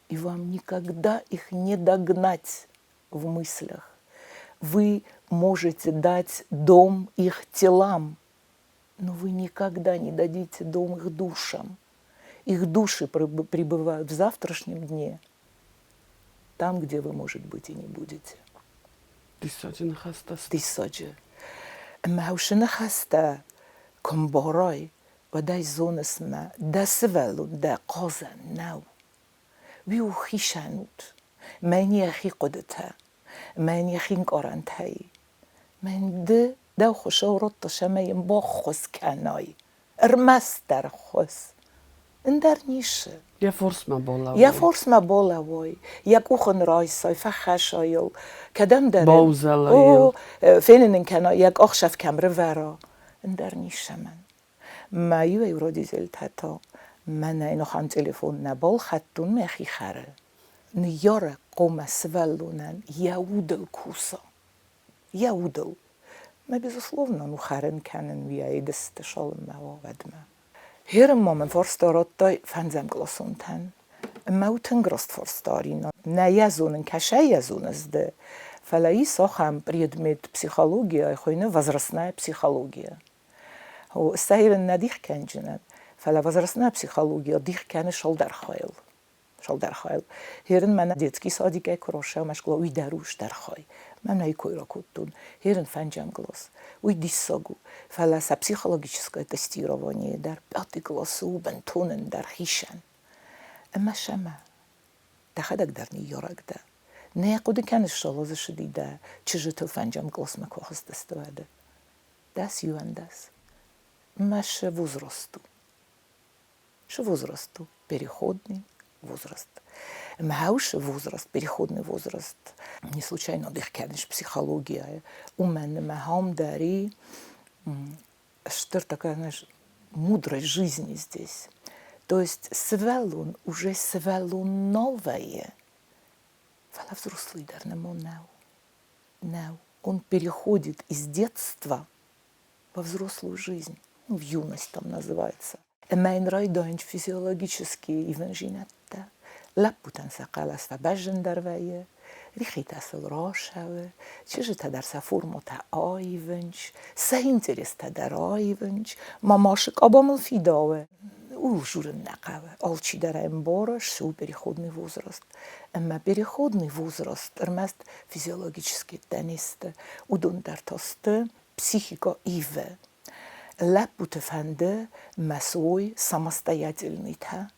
и вам никогда их не догнать в мыслях. Вы можете дать дом их телам, Но вы никогда не дадите дом их душам. Их души пребывают в завтрашнем дне, там, где вы, может быть, и не будете. Диссаджы ныхӕстӕ сты. Диссаджы. Ӕмӕ уыцы ныхӕстӕ куы мбарай, уӕд ӕй зоныс мӕ дӕ сывӕллон дӕ хъазӕн нӕу. Уый у хицӕн уд. Мӕн йӕхи хъуыдытӕ, мӕн йӕхи нкъарӕнтӕй. Мӕн ды дӕу Хуыцау радта, цӕмӕй йын баххуыс кӕнай. Ӕрмӕстдӕр ӕххуыс. Ӕндӕр ницы. Йӕ форсмӕ балӕууай. Йӕ форсмӕ балӕууай, йӕ къух ын райсай, фӕхӕссай йыл, кӕдӕмдӕр ын. Баузӕлай йыл. О, фенын ын кӕна, йӕ къахсӕф кӕм рывӕра, ӕндӕр ницӕмӕн. Мӕ иуӕй родителтӕ та мӕнӕй ахӕм телефон нӕ балхӕдтон мӕхи хӕры. Ныййарӕг хъуамӕ сывӕллонӕн йӕ удыл куса. Йӕ удыл. Мӕ безусловно, ну хӕрын кӕнын уый дысты цалынмӕ уа, уӕдмӕ. Херын ма мын фарста радтай фӕндзӕм къласонтӕн. Ӕмӕ у тынг раст фарста, Арина. Нӕ йӕ зонын, кӕсӕй йӕ зоныс ды, фӕлӕ ис ахӕм предмет психологияйы хуыйны возрастная психология. Стӕй ын нӕ дих кӕнджынӕн, фӕлӕ возрастная психология дих кӕны цалдӕр хайыл. Цалдӕр хайыл. Херын мӕнӕ детский садикӕй куы рацӕуӕм скъола, уый дӕр у стӕр хай. Мӕнӕ ӕй кой ракодтон. Херын фӕнджӕм класс. Уый диссаг у. Фӕлӕ сӕ психологическое тестирование дӕр пятый классы у бынтон ӕндӕр хицӕн. Ӕмӕ сӕмӕ дӕхӕдӕг дӕр ныййарӕг дӕ. Нӕ хъуыды кӕныс, Солозы сыди дӕ чызджытыл фӕнджӕм классмӕ куы ахызтысты, уӕды. Дӕс иуӕндӕс. Мӕ шы возраст у. Шы возраст у переходный возраст. Мӕ возраст, переходный возраст. Не случайно дих кӕныс психологияйы. Уымӕн ӕмӕ ам дӕр и стыр такая, знаешь, мудрость жизни здесь. То есть сывӕллон уже сывӕллон нал вӕййы, фӕлӕ взрослый дӕр нӕма нӕу. Нӕу. Он переходит из детства во взрослую жизнь, ну, в юность там называется. Ӕмӕ йын райдайынц физиологические ивӕнзинӕдтӕ. Лӕппутӕн сӕ хъӕлӕс фӕбӕззындӕр вӕййы, рихитӕ сыл рацӕуы, чызджытӕ дӕр сӕ формӕтӕ аивынц, сӕ интерестӕ дӕр аивынц, мамасы къаба мыл фидауы. Ууыл дзурын нӕ хъӕуы. Алчидӕр ӕмбары, цы у переходный возраст. Ӕмӕ переходный возраст ӕрмӕст физиологический не сты, уыдон дӕр та сты психикӕ ивы. Лӕппуты фӕнды мӕ суой самостоятельныйтӕ,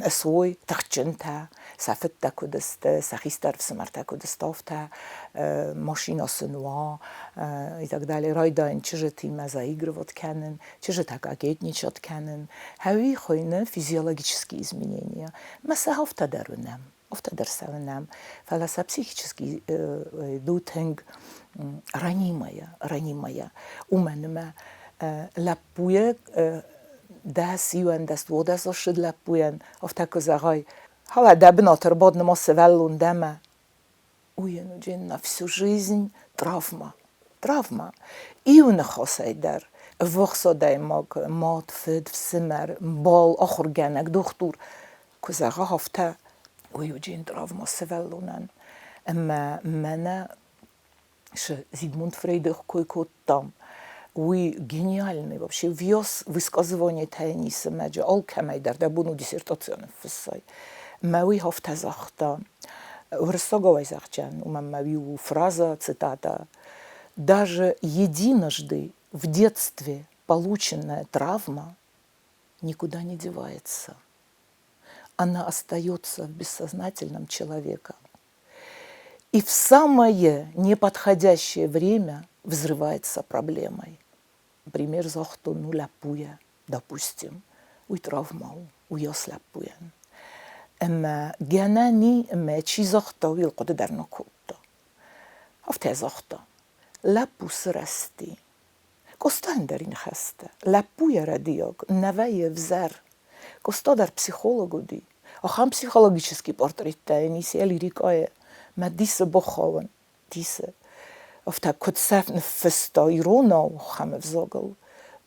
суой тыхджынтӕ, сӕ фыдтӕ куыд сты, сӕ хистӕр ӕфсымӕртӕ куыд сты, афтӕ машинӕ сын уа и так далее. Райдайын чызджытимӕ заигрывать кӕнын, чызджытӕ кокетничать кӕнын. Ӕви хуыйны физиологические изменения. Мӕ сӕ афтӕ дӕр уынӕм. Афтӕ дӕр сӕ уынӕм. Фӕлӕ сӕ психически ду тынг ранимая, ранимая. Уымӕн ӕмӕ лӕппуйӕ дӕс иуӕндӕс дыууадӕс ссыд лӕппуйӕн, афтӕ куы зӕгъай, Халӕ дӕ бынаты ӕрбад нымӕ сывӕллон дӕмӕ. Уый йын на всю жизнь травма. Травма. Иу ныхасӕй дӕр ӕввахс адӕймаг, мад, фыд, фсымӕр, мбал, ахуыргӕнӕг, дохтур куы зӕгъа афтӕ, уый уыди травма сывӕллонӕн. Ӕмӕ мӕнӕ цы Зигмунд Фрейды кой кодтам, уый гениальный вообще вёс высказывание-тӕ ницы мӕджы алкӕмӕй дӕр дӕ бон у диссертаци ныффыссай. Мӕ уый афтӕ загъта, уырыссагау зӕгъджан, уымӕн мӕ уый у фраза, цитата, даже единожды в детстве полученная травма никуда не девается. Она остается в бессознательном человека. И в самое неподходящее время взрывается проблемой. Например, загътон, ну, лӕппуйӕ, допустим, уый травма у, уыйас лӕппуйӕн. Ӕмӕ гӕнӕн и, ӕмӕ чи загъта, уый хъуыды дӕр нӕ кодта. Афтӕ загъта, лӕппу сырӕзти. Къоста ӕндӕр ныхӕстӕ. Лӕппуйӕ рӕдийаг нӕ вӕййы ӕвзӕр. Къоста дӕр психолог уыди. Ахӕм психологический портреттӕ йын ис йӕ лирикӕйы. Мӕ дисы бахауын, дисы. Афтӕ куыд сӕ ныффыста иронау ахӕм ӕвзагыл,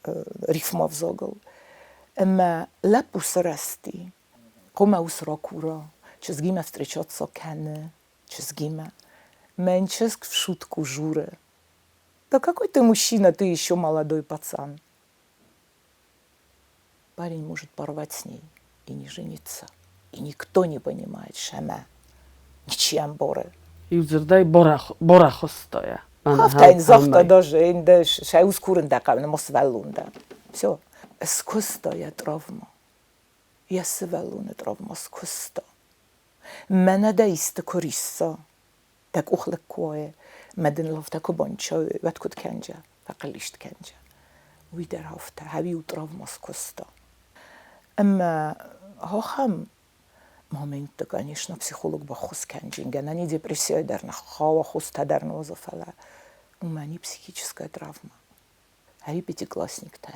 рифмӕ ӕвзагыл. Ӕмӕ лӕппу сырӕзти. Хъуамӕ ус ракура, чызгимӕ встречаться кӕны, чызгимӕ. Мӕн чызг в шутку журы. Да какой ты мужчина, ты еще молодой пацан. Парень может порвать с ней и не жениться. И никто не понимает, шамӕ, ничьи ӕмбары. Иу дзырдӕй борахуыста. Афтӕ загъта даже, сӕ ус курын дӕ хъӕуы, ма сывӕллон дӕ. Все. Скуыста йӕ травма. Йӕ сывӕллоны травма скуыста. Мӕнӕ дӕ исты куы рисса, дӕ къух лыг куы уа, мӕ дын лӕвтӕ куы банча, уӕд куыд кӕнджа, фӕхъыллист кӕнджа. Уый дӕр афтӕ, хӕуи травма скуыста. Ӕмӕ ахӕм моментты, конечно, психолог баххуыс кӕнджын, гӕнӕн и депрессийӕ дӕр ныххауа, хостӕ дӕр нозы, фӕлӕ уымӕн и психическая травма. Ӕви пятиклассниктӕ.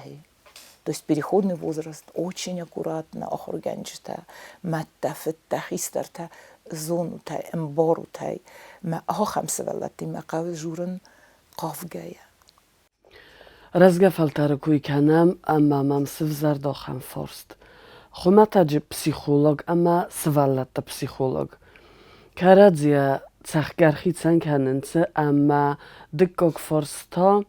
То есть переходный возраст очень аккуратно ахуыргӕнджытӕ, мӕдтӕ, фыдтӕ, хистӕртӕ зонутӕй, ӕмбарутӕй мӕ ахӕм сывӕллӕттимӕ хъӕуы дзурын хъавгӕйӕ. Рӕзгӕ фӕлтӕры кой кӕнӕм ӕмӕ мӕм сывзӕрд ахӕм фарст. Хуымӕтӕджы психолог ӕмӕ сывӕллӕтты психолог кӕрӕдзийӕ цӕхгӕр хицӕн кӕнынц ӕмӕ дыккаг фарст та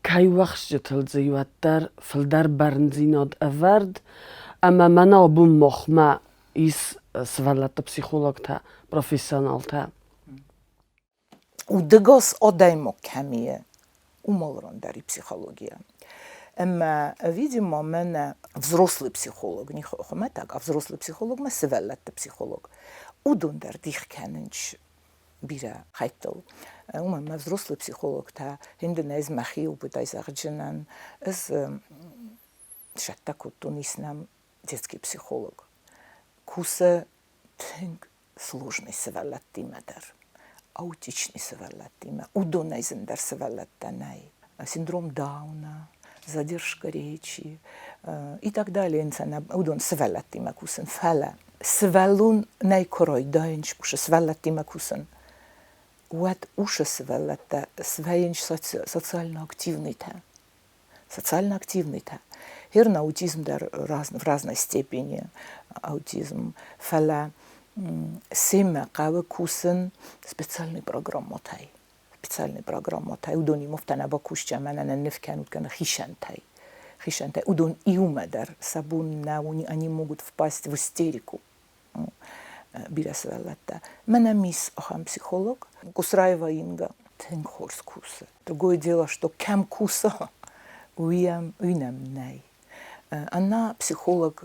кӕй уӕхсджытыл дзы уӕддӕр фылдӕр бӕрндзинад ӕвӕрд ӕмӕ мӕнӕ абон махмӕ ис сывӕллӕтты психологтӕ, профессионалтӕ. Удӕгас адӕймаг кӕм и, уымӕл дӕр и психология. Ӕмӕ, видимо, мӕнӕ взрослый психолог, не хуымӕтӕг, а взрослый психолог мӕ сывӕллӕтты психолог. Уыдон дӕр дих кӕнынц бирӕ хӕйттыл. Уымӕн мӕ взрослый психологтӕ хиндын ӕз мӕхи опытӕй зӕгъджынӕн, ӕз сӕттӕ кодтон, ис нӕм детский психолог. Кусы тынг сложный сывӕллӕттимӕ дӕр, аутичный сывӕллӕттимӕ, уыдонӕй зындӕр сывӕллӕттӕ нӕй. Синдром Дауна, задержка речи и так далее. Уыдон сывӕллӕттимӕ кусын, фӕлӕ сывӕллон нӕй куы райдайын сывӕллӕттимӕ кусын, уӕд усы сывӕллӕттӕ свӕййынц социально активныйтӕ. Социально активныйтӕ. Херн аутизм дӕр в разной степени аутизм, фӕлӕ семӕ хъӕуы кусын специальный программӕтӕй. Специальный программӕтӕй. Уыдонимӕ афтӕ нӕ бакусджа, мӕнӕ нӕ ныв кӕнут кӕнӕ хицӕнтӕй. Хицӕнтӕй. Уыдон иумӕ дӕр сӕ бон нӕу, они могут впасть в истерику. Бирӕ сывӕллӕттӕ. Мӕнӕ мисс ахӕм психолог Кусраева Инга тынг хорз кусы. Другое дело, что кӕм кусы, уый нӕм нӕй. Она психолог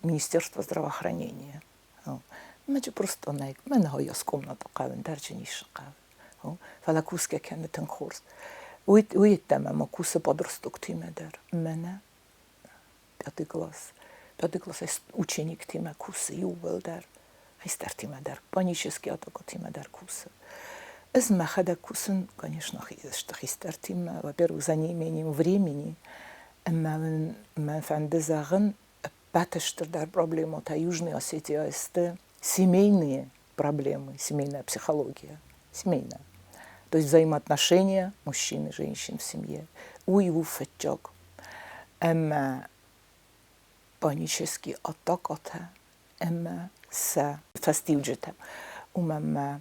Министерства здравоохранения. Мӕ просто нӕй, мӕ нӕ комната хъӕуын, дӕрджын ис хъӕуы. Фӕлӕ кусгӕ кӕны тынг хорз. Уый йеддӕмӕ ма кусы подросток-тимӕ дӕр. Мӕнӕ пятый класс. Пятый классӕй учениктимӕ кусы иууылдӕр, хистӕртимӕ дӕр, панический атакӕтимӕ дӕр кусы. Ӕз мӕхӕдӕг кусын, конечно, хистӕртимӕ, во-первых, за неимением времени, ӕмӕ мӕ фӕнды зӕгъын, ӕппӕты стырдӕр проблемӕтӕ Южной Осетияйы сты семейные проблемы, семейная психология, семейная. То есть взаимоотношения мужчин и женщин в семье. Уый у фыццаг. Ӕмӕ панический атакӕтӕ ӕмӕ сӕ фӕстиуджытӕ. Уымӕн мӕ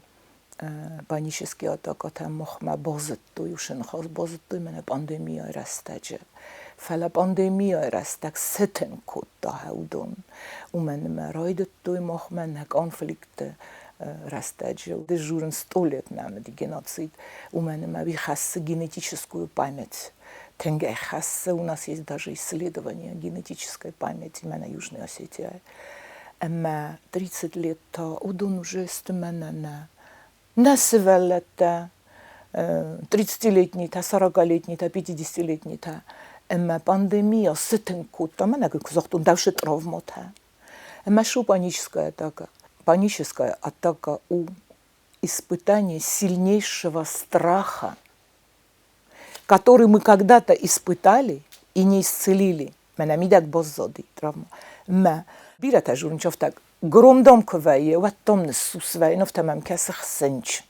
панический атакӕтӕ махмӕ базыдтой, уыцы ныхас базыдтой мӕнӕ пандемийӕйы рӕстӕджы. Фӕлӕ пандемийӕйы рӕстӕг цы тынг кодта уыдон, уымӕн ӕмӕ райдыдтой махмӕ нӕ конфликтты рӕстӕджы. Дежурын сто лет нӕм уыди геноцид, уымӕн ӕмӕ уый хӕссы генетическую память. Тынг ӕххӕссы, у нас есть даже исследование генетической памяти мӕнӕ Южной Осетияйы. Ӕмӕ 30 лет та уыдон уже сты мӕнӕ нӕ нӕ сывӕллӕттӕ, 30-летнитӕ, 40-летнитӕ, 50-летнитӕ. Ӕмӕ пандемия цы тынг кодта, мӕнӕ куы загътон, дӕусы травматӕ. Ӕмӕ что паническая атака? Паническая атака у испытание сильнейшего страха, который мы когда-то испытали и не исцелили. Мӕнӕ мидӕг баззади травма. Мӕ бирӕтӕ журнчы афтӕ громдом куы вӕййы, уӕд дам ныссус вӕййы, афтӕ мӕм кӕсы хсынч.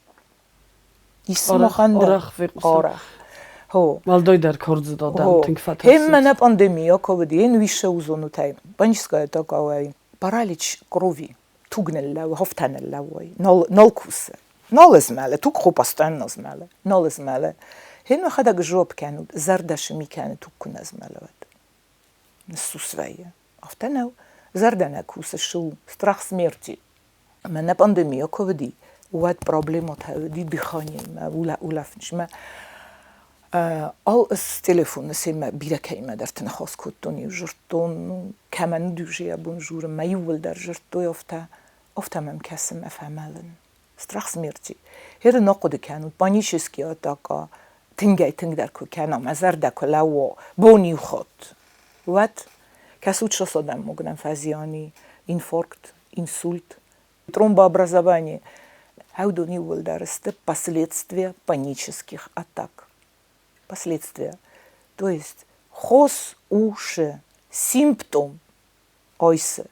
Ис махӕн дӕр. Арӕх. Хо. Уӕлдайдӕр курдзыд адӕм тынг фӕтӕрсынц. Хем мӕнӕ пандемия куы уыд, йе нуисы узонутӕй, паническая атака паралич крови, туг ныллӕууы, хофтӕ ныллӕууой, нал кусы. Нал змӕлы, туг хо постоянно змӕлы, нал змӕлы. Хе мӕхӕдӕг жоп кӕнут, зӕрдӕ ми кӕны, туг куы нӕ змӕлы, уӕд. Ныссус вӕййы. Афтӕ нӕу. Зӕрдӕ нӕ кусы, шы у. Страх смерти. Мӕнӕ пандемия куы уыди, уӕд проблемӕтӕ уыди дыханиемӕ, улӕфынмӕ. Ал ӕз телефоны семӕ бирӕ кӕимӕдӕрты ныхас кодтон, иу дзырдтон, ну, кӕмӕн уыди йӕ бон журын, мӕ иууылдӕр дзырдтой афтӕ, афтӕ мӕм кӕсы мӕ фӕмӕлын. Страх смерти. Гъер ын ахъуыды кӕнут, панический атака тынгӕй-тынгдӕр куы кӕна, мӕ зӕрдӕ куы лӕууа, бон иу хатт, уӕд кӕсут сосадӕммог нӕм фӕзиани, инфаркт, инсульт, тромбообразование. Уыдон иууылдӕр сты последствия панических атак. Последствия. То есть хос уши, симптом ойсы,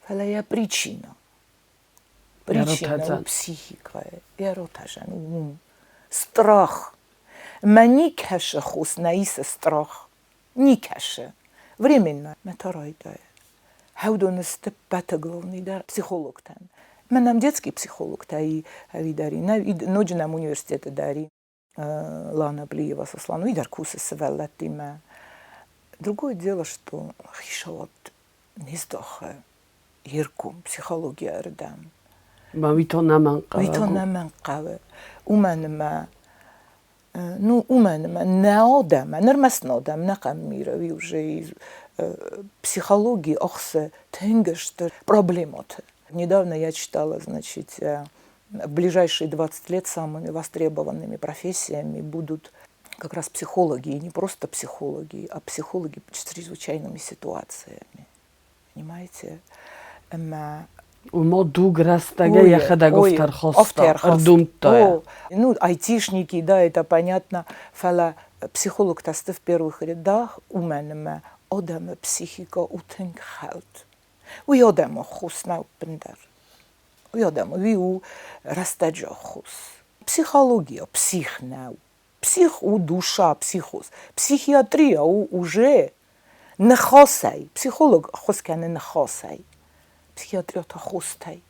фӕлӕ йӕ причина. Причина у психикӕйы, йӕ ротӕзӕн у уым. Страх. Мӕ никӕсы хос нӕ исы страх. Никӕсы. Временно мӕ та райдайы. Хӕудоны сты ппӕты главный дӕр психологтӕн. Мӕ нӕм детский психологтӕ и ӕви дӕр и, ноджы нӕм университеты дӕр и. Лана Плиева Сослан, уый дӕр кусы сывӕллӕттимӕ. Другое дело, что хицауад не здахы йе ргом психологийӕ ӕрдӕм. Ма уый то нӕмӕнг Уый то нӕмӕнг хъӕуы. Уымӕн ӕмӕ ну, уымӕн ӕмӕ нӕ адӕм, ӕрмӕст нӕ адӕм, нӕ хъӕм миры, уый уже психологи ӕхсы тынг стыр проблемӕты. Недавно я читала, значит, в ближайшие 20 лет самыми востребованными профессиями будут как раз психологи, и не просто психологи, а психологи с чрезвычайными ситуациями. Понимаете? Ӕмӕ Уымӕ дуг рӕстӕгӕй йӕхӕдӕг ӕфтӕрхаста, ӕрдумдта. Ну, айтишники, да, это понятно, фӕлӕ психологтӕ сты в первых рядах, уымӕн ӕмӕ адӕмы психикӕ у тынг хӕлд. Уый адӕмы ххуыс нӕу ӕппындӕр. Уый адӕмы, уый у рӕстӕджы ӕххуыс. Психология псих нӕу. Псих у душа, психоз. Психиатрия у уже ныхасӕй. Психолог ӕххуыс кӕны ныхасӕй. Психиатрия та хостӕй.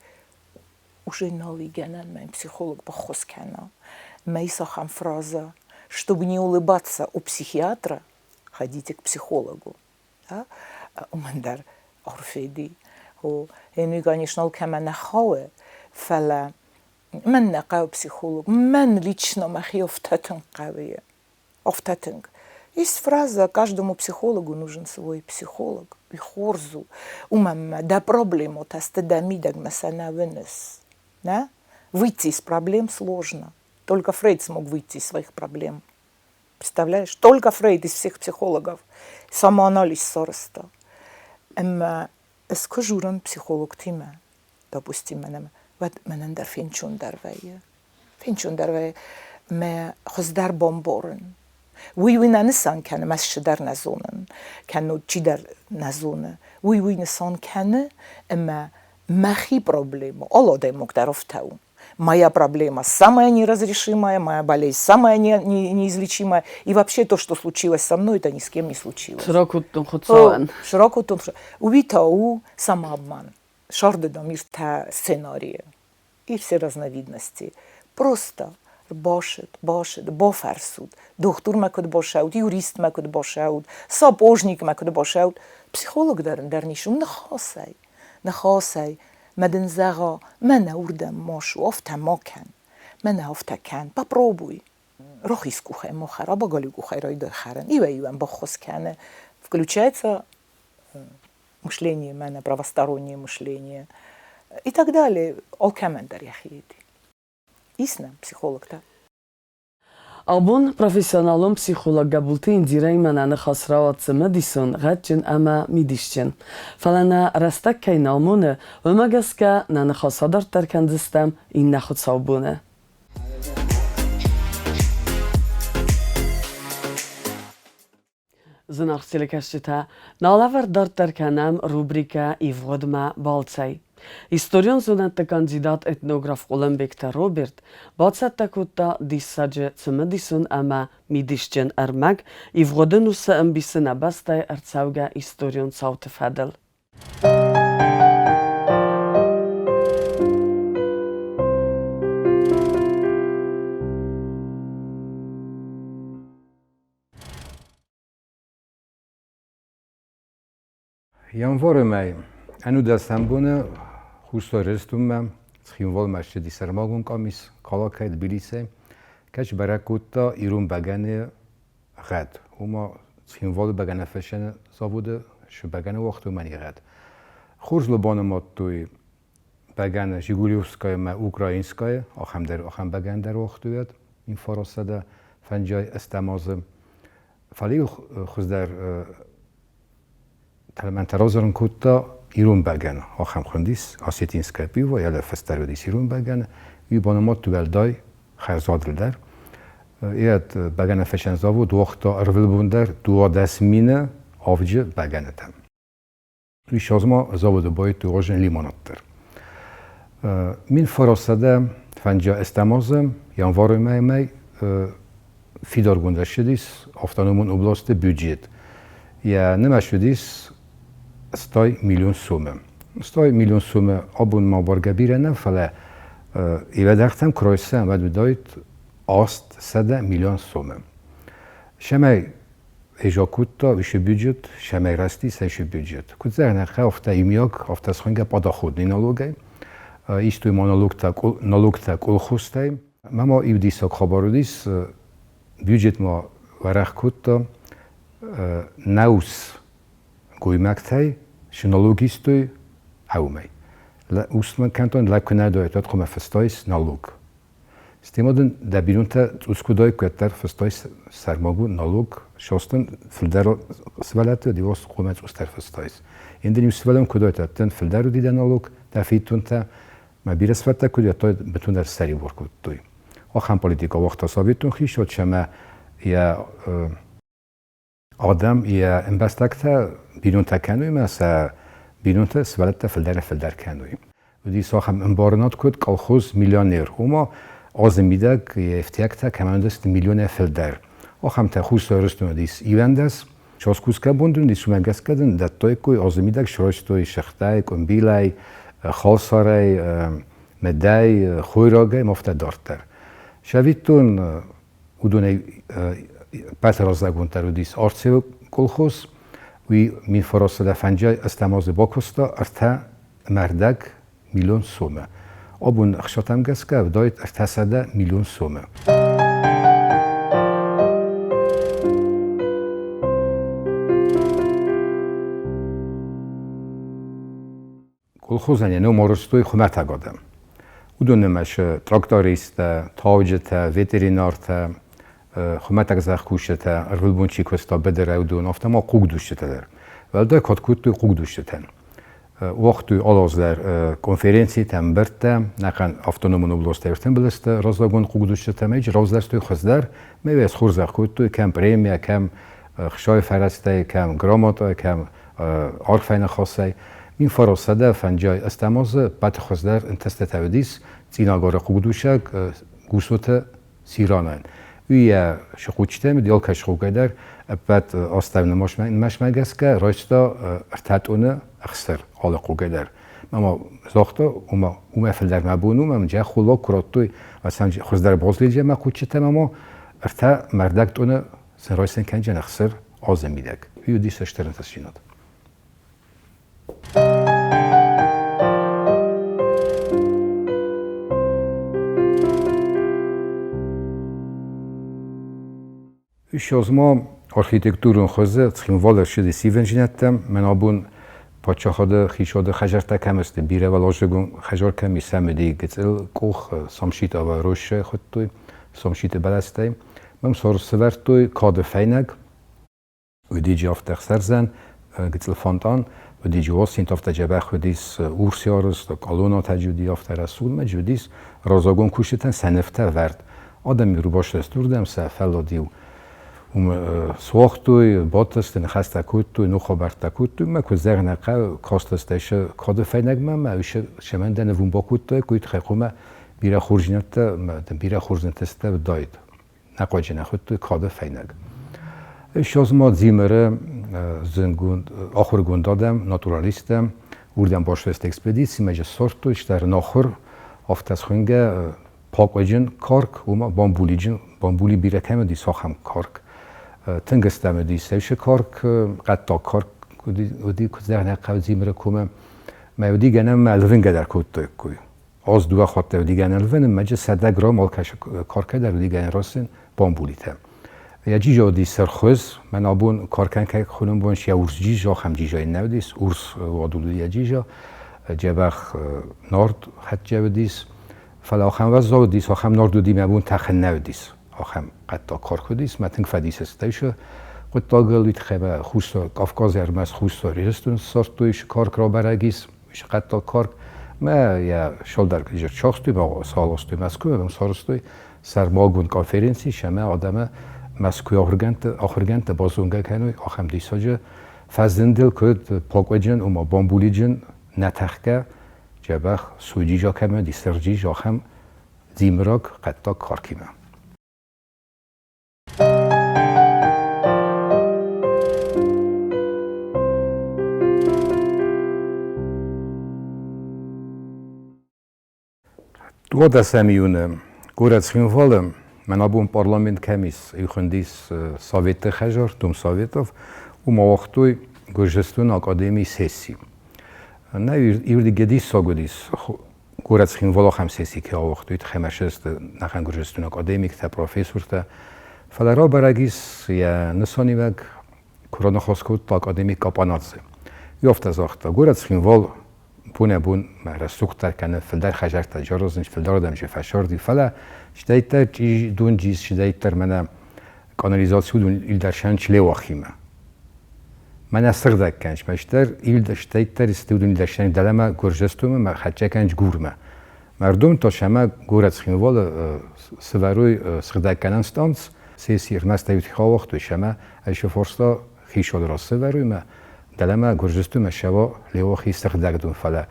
Уже нал и гӕнӕн мӕн психолог баххуыс кӕна. Мӕ ис ахӕм фраза, чтобы не улыбаться у психиатра, ходите к психологу. Да? Уымӕн дӕр Орфеди. О, ӕнуи, конечно, алкӕмӕ нӕ хауы, фӕлӕ Мӕн нӕ хъӕуы психолог, мӕн лично мӕхи афтӕ тынг хъӕуы. Афтӕ тынг. Есть фраза «каждому психологу нужен свой психолог». Уый хорз у. Уымӕн мӕ дӕ проблемӕтӕ сты дӕ мидӕгмӕ сӕ нӕ уыныс. Нӕ? Выйти из проблем сложно. Только Фрейд смог выйти из своих проблем. Представляешь? Только Фрейд из всех психологов самоанализ сарӕзта. Ӕмӕ ӕз куы журын психологтимӕ, допустим, мӕнӕ уӕд мӕнӕн дӕр фенчондӕр вӕййы. Фенчондӕр вӕййы мӕ хуыздӕр бамбарын. Уый уый нӕ нысан кӕны, мӕ цыдӕр нӕ зонын, кӕннод чидӕр нӕ зоны. Уый уый нысан кӕны, ӕмӕ мӕхи проблема, алы адӕймаг дӕр афтӕ у. Моя проблема самая неразрешимая, моя болезнь самая неизлечимая. И вообще то, что случилось со мной, это ни с кем не случилось. Срокуттон хуцауӕн. Срокуттон. Уый та у самообман. Сӕрдыдӕм иртӕ сценарийы и все разновидности. Просто башыд, башыд, бафӕрсут, дохтурмӕ куыд башӕут, юристмӕ куыд башӕут, сапожникмӕ куыд башӕут. Психолог дӕр ӕндӕр ницы у, ныхасӕй, ныхасӕй. Мӕ дын зӕгъа, мӕнӕ уырдӕм ма шу, афтӕ ма кӕн, мӕнӕ афтӕ кӕн, попробуй. Рахиз къухӕй ма хӕр, аба галиу къухӕй райдай хӕрын. Иуӕй-иуӕн баххуыс кӕны. Включается мышление, мӕнӕ правостороннее мышление и так далее. Алкӕмӕн дӕр йӕхи ис нӕм психологтӕ. Абон профессионалон психолог Гӕбулты Индирӕимӕ нӕ ныхас рауад цымыдисон, гъӕдджын ӕмӕ мидисджын. Фӕлӕ нӕ рӕстӕг кӕй нӕ амоны, уымӕ гӕсгӕ нӕ ныхас адарддӕр кӕндзыстӕм иннӕ хуыцаубоны. Зынаргъ телекӕсджытӕ, нӕ алӕвӕрд дарддӕр кӕнӕм рубрикӕ «Ивгъуыдмӕ балцӕй». Историон зонӕдты кандидат этнограф Хъуылымбегты Роберт бацӕттӕ кодта диссаджы цымыдисон ӕмӕ мидисджын ӕрмӕг ивгъуыды ӕнусы ӕмбисы нӕ бӕстӕйы ӕрцӕугӕ историон цауты фӕдыл. Январы мӕй ӕнудӕсӕм боны Хуссар Ирыстонмӕ Цхинвалмӕ ссыди сӕрмагонд къамис Калакӕй, Тбилисӕй, кӕцы бӕрӕг кодта ирон бӕгӕныйы гъӕд. Ома Цхинвалы бӕгӕныфыссӕны заводы цы бӕгӕны уагътой, уымӕн йӕ гъӕд. Хорз банымадтой бӕгӕны Жигулевская ӕмӕ Украинская, ахӕм дӕр ахӕм бӕгӕны дӕр уагътой уӕд 1958 азы. Фӕлӕ-иу хуыздӕр тӕлмӕнтӕ равзарын кодта ирон бӕгӕны. Ахӕм хуындис осетинское пиво, йӕ фӕстӕр уыдис ирон бӕгӕны. Уый банымадтой уӕлдай хӕрзадыл дӕр. Йӕ бӕгӕныфыссӕн завод уагъта ӕрвылбон дӕр 12 мины авджы бӕгӕнытӕ. Уый ссӕдзмӕ заводы байдтой уазджын лимонад дӕр. 1955 азы январы мӕймӕ фидаргонд ӕрцыдис автономон областы бюджет. Йӕ нымӕц уыдис 100 миллион сомы. 100 миллион сомы абон ма бӕргӕ бирӕ нӕ, фӕлӕ ивӕдӕгтӕм куы райсӕм, уӕд уыдаид 800 миллион сомы. Сӕмӕй Ежо кодта уыцы бюджет, цӕмӕй рӕзтис уыцы бюджет. Куыд зӕгъын афтӕ иумиаг, афтӕ схуынгӕ подоходный налогӕй. Истой ма налогтӕ, налогтӕ колхозтӕй. Мӕ ма иу диссаг хабар уыдис, бюджет ма уӕрӕх кодта нӕус гоймӕгтӕй цы налог истой, ӕумӕй. Ус кӕнтон лӕг куы нӕ дойт, уӕд хъуамӕ фыстаис налог. Стӕй дын дӕ бинонтӕ цъус куы уыдаиккой, уӕддӕр фыстой сӕрмагонд налог, состын фылдӕр сывӕллӕтты уыди, хъуамӕ цъусдӕр фыстаис. Ин дын иу сывӕллон куы уыдаид, уӕд дын фылдӕр уыди дӕ налог, дӕ фиддонтӕ, мӕ бирӕ сывӕллӕттӕ куы уыди, уӕд бынтондӕр ссӕрибар кодтой. Ахӕм политикӕ уагъта советон хицауад, ӕмӕ йӕ адӕм йӕ ӕмбӕстӕгтӕ бинонтӕ кӕной ӕмӕ сӕ бинонтӕ сывӕллӕттӕ фылдӕрӕй-фылдӕр кӕной. Уыдис ахӕм ӕмбарынад куыд колхоз миллионер, ома азы мидӕг йе ӕфтиӕгтӕ кӕмӕн уыдысты миллионӕй фылдӕр. Ахӕмтӕ Хуссар Ирыстоны уыдис 11, Саскусгӕ бон дын уыдис, уымӕ гӕсгӕ дын дӕттоиккой азы мидӕг срайстой сыгъдӕй, къуымбилӕй, халсарӕй, мыдӕй, хойрагӕй ӕмӕ афтӕ дарддӕр. Цӕвиттон, уыдонӕй ӕппӕты раззагонддӕр уыдис Арцеуы колхоз. Уый 1950 азы бакуыста 3.5 миллион сомы. Абон ӕхсӕтӕм гӕсгӕ уыдаид 300 миллион сомы. Колхозӕн йӕ ном арӕзтой хуымӕтӕг адӕм. Уыдон нымӕцы трактористтӕ, тауджытӕ, ветеринартӕ, хуымӕтӕг зӕхкусджытӕ, ӕрвылбон чи куыста быдырӕй, уыдон, афтӕ ма хъугдуцджытӕ дӕр. Уӕлдай кад кодтой хъугдуцджытӕн. Уагътой алы дӕр конференцитӕ, ӕмбырдтӕ, нӕхъӕн автономон областтӕ ӕртымбыл сты раззагон хъугдуцджытӕ, ӕмӕ равзӕрстой хуыздӕр, ӕмӕ йӕ схорзӕх кодтой кӕм премия, кӕм хсайы фӕрӕзтӕй, кӕм грамотӕ, кӕм арфӕ ныхасӕй. 1958 азы ӕппӕты хуыздӕр ӕнтыстытӕ уыдис Цъинагары хъугдусӕг Гусоты Сиранӕн. Уый йӕ сыхъучытӕм уыди алкӕй сыхъугӕй дӕр ӕппӕт астӕу нымӕсмӕ гӕсгӕ райста ӕртӕ тъоны ӕхсыр алы хъугӕй дӕр. Ӕмӕ загъта, ома уымӕ фылдӕр мӕ бон у, мӕм джӕххулаг куы радтой, хуыздӕр базлиджы мӕ хъуччытӕм ӕмӕ ӕртӕ мӕрдӕг тъоны сын райсын кӕнджын ӕхсыр азы мидӕг. Уый уыдис стыр ӕнтыстдзинад. Ссӕдз ма архитектурон хуызы Цхинвалы ссыди ивындзинӕдтӕм. Мӕн абон паддзахады хицауады хӕдзӕрттӕ кӕм сты, бирӕуӕладзыгон хӕдзар кӕм ис, сӕм уыди гыццыл къух, Самситова роща хуыдтой, Самситы бӕлӕстӕй. Мӕм сӕвӕрдтой кады фӕйнӕг, уыди афтӕ ӕхсӕрдзӕн, гыццыл фонтан, уыди осинт, афтӕ дзӕбӕх уыдис урс арызт, къалонатӕ уыди афтӕ рӕсугъд, мӕ уыдис раззагон кусджытӕн сӕ нывтӕ вӕрд. Адӕм-иу рбацыдысты уырдӕм, сӕ фӕллад-иу уым суагътой, бадтысты, ныхӕстӕ кодтой, ног хабӕрттӕ кодтой. Мӕ куыд зӕгъын ӕй хъӕуы, кастысты сӕ кады фӕйнӕгмӕ ӕмӕ сӕмӕн дӕ ныв уым бакодтой, уый тыххӕй хъуамӕ бирӕ хорздзинӕдтӕ бирӕ хорздзинӕдтӕ уыдаид. Нӕ хъуаджы нӕ хуыдтой кады фӕйнӕг. Ссӕдз ма Дзимыры зынгонд ахуыргонд адӕм, натуралисттӕ уырдӕм бацыдысты экспедицимӕ, ссардтой стӕр нахуыр, афтӕ схуынгӕ пакъуыджын карк, уымӕ бамбулиджын, бамбули бирӕ кӕм уыдис, ахӕм карк. Тынг стӕм уыдис сӕусы карк, хъӕддаг карк. Уыди куыдзӕгънӕг хъӕу Дзимыры комы. Мӕ уыди гӕнӕн мӕ ӕлвынгӕ дӕр кодтаиккой. Аз дыууӕ хатты уыди гӕнӕн ӕлвынын, мӕ 100 грамм алкӕсы каркӕ дӕр уыди гӕнӕн рацын бамбулитӕ. Йӕ джиза уыди сырххуыз, мӕн абон каркӕн кӕй хонын бон йӕ урс джиза, ахӕм джиза йын нӕ уыдис, урс уадул уыди йӕ джиза, дзӕбӕх нард хӕццӕ уыдис. Фӕлӕ ахӕм уӕззау уыдис, ахӕм нард уыди, мӕ бон тӕхын нӕ уыдис. Ахӕм хъӕддаг карк уыдис, мӕ тынг фӕдис стайсы хъуыддагыл, уый тыххӕй мӕ Хуссар Кавказы ӕрмӕст Хуссар Ирыстон ссардтой, карк рабӕрӕг ис, хъӕддаг карк. Мӕ йӕ шалдар зӕрдсахстой, саластой Мӕскуымӕ, уым сарӕзтой сӕрмагонд конференци, сӕмӕ адӕмы Мӕскуыйы ахуыргӕндтӕ базонгӕ кӕной ахӕм диссаджы фӕзындыл, куыд пакъуыджын, ома бамбулиджын, нӕтӕхгӕ, дзӕбӕх суджиза кӕмӕ, диссерджиз, ахӕм дзимыраг хъӕддаг каркимӕ. Дыууадӕсӕм июны горӕт Цхинвалы мӕн абон парламент кӕм ис, уый хуындис Советты хӕдзар, Дом Советов, уым ауагътой Гуырдзыстоны академийы сесси. Нӕ иуырдыгӕй диссаг уыдис, горӕт Цхинвалы ахӕм сесси кӕй ауагътой, тыххӕй ма сты нӕхъӕн Гуырдзыстоны академиктӕ, профессортӕ. Фӕлӕ рабӕрӕг ис йӕ нысаниуӕг, куы раныхас кодта академик Капанадзе. Уый афтӕ загъта, горӕт Цхинвал бонӕй-бон мӕ рӕсугъддӕр кӕны, фылдӕр хӕдзӕрттӕ джарозынц, фылдӕр адӕм же фӕсарди, фӕлӕ сдӕйддӕр чъизи сдӕйддӕр мӕнӕ канализаци уыдон илдӕрсӕн Члеуахимӕ. Мӕнӕ сыгъдӕг кӕныс, мӕстдӕр илдӕстӕйддӕр сты уыдон илдӕрсӕн дӕлӕмӕ Гуырдзыстонмӕ мӕ хӕццӕ кӕныс Гурмӕ. Мӕрдон та сӕмӕ горӕт Цхинвалы сывӕрой сыгъдӕггӕнӕн станц, сессий ӕрмӕст ауагътой сӕмӕ ӕй фарста хицауад раз сывӕрой мӕ дӕлӕмӕ Гуырдзыстонмӕ сӕва Леуахи сыгъдӕгдон, фӕлӕ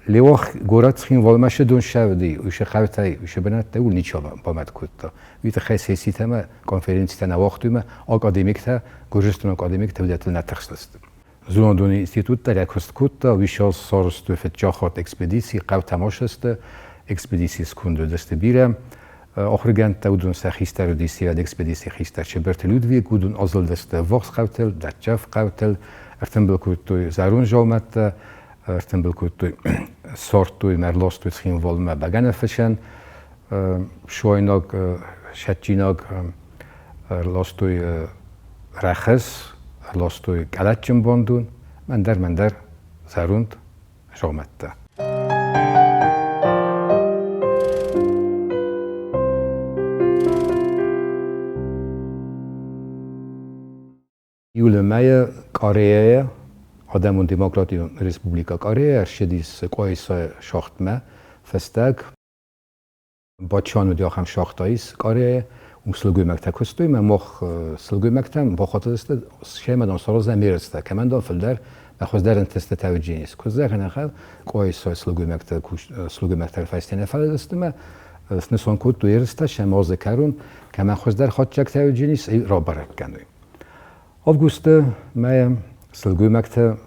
Леуах горӕт Цхинвалмӕ цы дон сӕвди, уый сӕ хъӕутӕй, уый сӕ бынӕттӕй уыл ничи бамӕт кодта. Уый тыххӕй сесситӕ ӕмӕ конференцитӕ нӕ уагътой ӕмӕ академиктӕ, Гуырдзыстоны академиктӕ уыдӕттыл нӕ тыхстысты. Зонадон институт дӕр йӕ куыст кодта, уый сарӕзтой фыццаг экспедици, хъӕутӕм ацыдысты, экспедицийы сконды уыдысты бирӕ ахуыргӕндтӕ, уыдон сӕ хистӕр уыдис экспедицийы хистӕр Чеберты Людвиг, уыдон азылдысты ӕввахс хъӕутыл, дӕрддзӕф хъӕутыл, ӕртымбыл кодтой зӕронд дзаумӕттӕ, ӕртымбыл кодтой, ссардтой мӕ ӕрластой Цхинвалмӕ бӕгӕныфыцӕн, суайнаг, сӕтджинаг, ӕрластой рӕхыс, ӕрластой къӕлӕтджын бандон, мӕндӕр-мӕндӕр зӕронд дзаумӕттӕ. Июлы мӕйы Кореяйы Адӕмон Демократион Республикӕ Корея ӕрцыдис Къуайсайы шахтмӕ фӕстаг. Бачан уыди ахӕм шахтӕ ис Кореяйы, уым сылгоймӕгтӕ куыстой, ӕмӕ мах сылгоймӕгтӕм бахатыдысты, семӕ дам сараздзӕн мерецтӕ, кӕмӕн дам фылдӕр мӕ хуыздӕр ӕнтыстытӕ уыдзӕнис. Куыд зӕгъын ӕнхъӕл, Къуайсайы сылгоймӕгтӕ сылгоймӕгтӕ фӕсте нӕ фӕлыдысты ӕмӕ снысан кодтой ерыстӕ, сӕм азы кӕрон, кӕмӕн хуыздӕр хатдзӕгтӕ уыдзӕнис, ӕй рабӕрӕг кӕной. Августы мӕйы сылгоймӕгты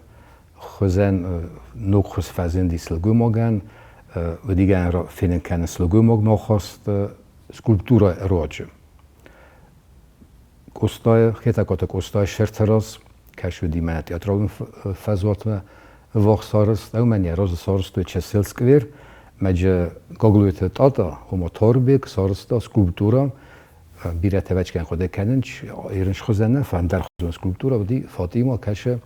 хуызӕн ног хуыз фӕзынди сылгоймагӕн, уыдигӕн фенын кӕны сылгоймагмӕ ахаст скульптурӕ руаджы. Къостайы, Хетӕгкаты Къостайы сӕрты раз, кӕс уыди мӕнӕ театралон фӕзуатмӕ ввахс арӕзт, ӕмӕ йӕ разы сарӕзтой чысыл сквер, мӕджы Гаглойты Тъатъа, ома Торбег, сарӕзта скульптурӕ бирӕ тӕвӕчкӕн хъуыды кӕнын, ирын схуызӕн фӕндӕрхуызон скульптурӕ уыди Фатима кӕсы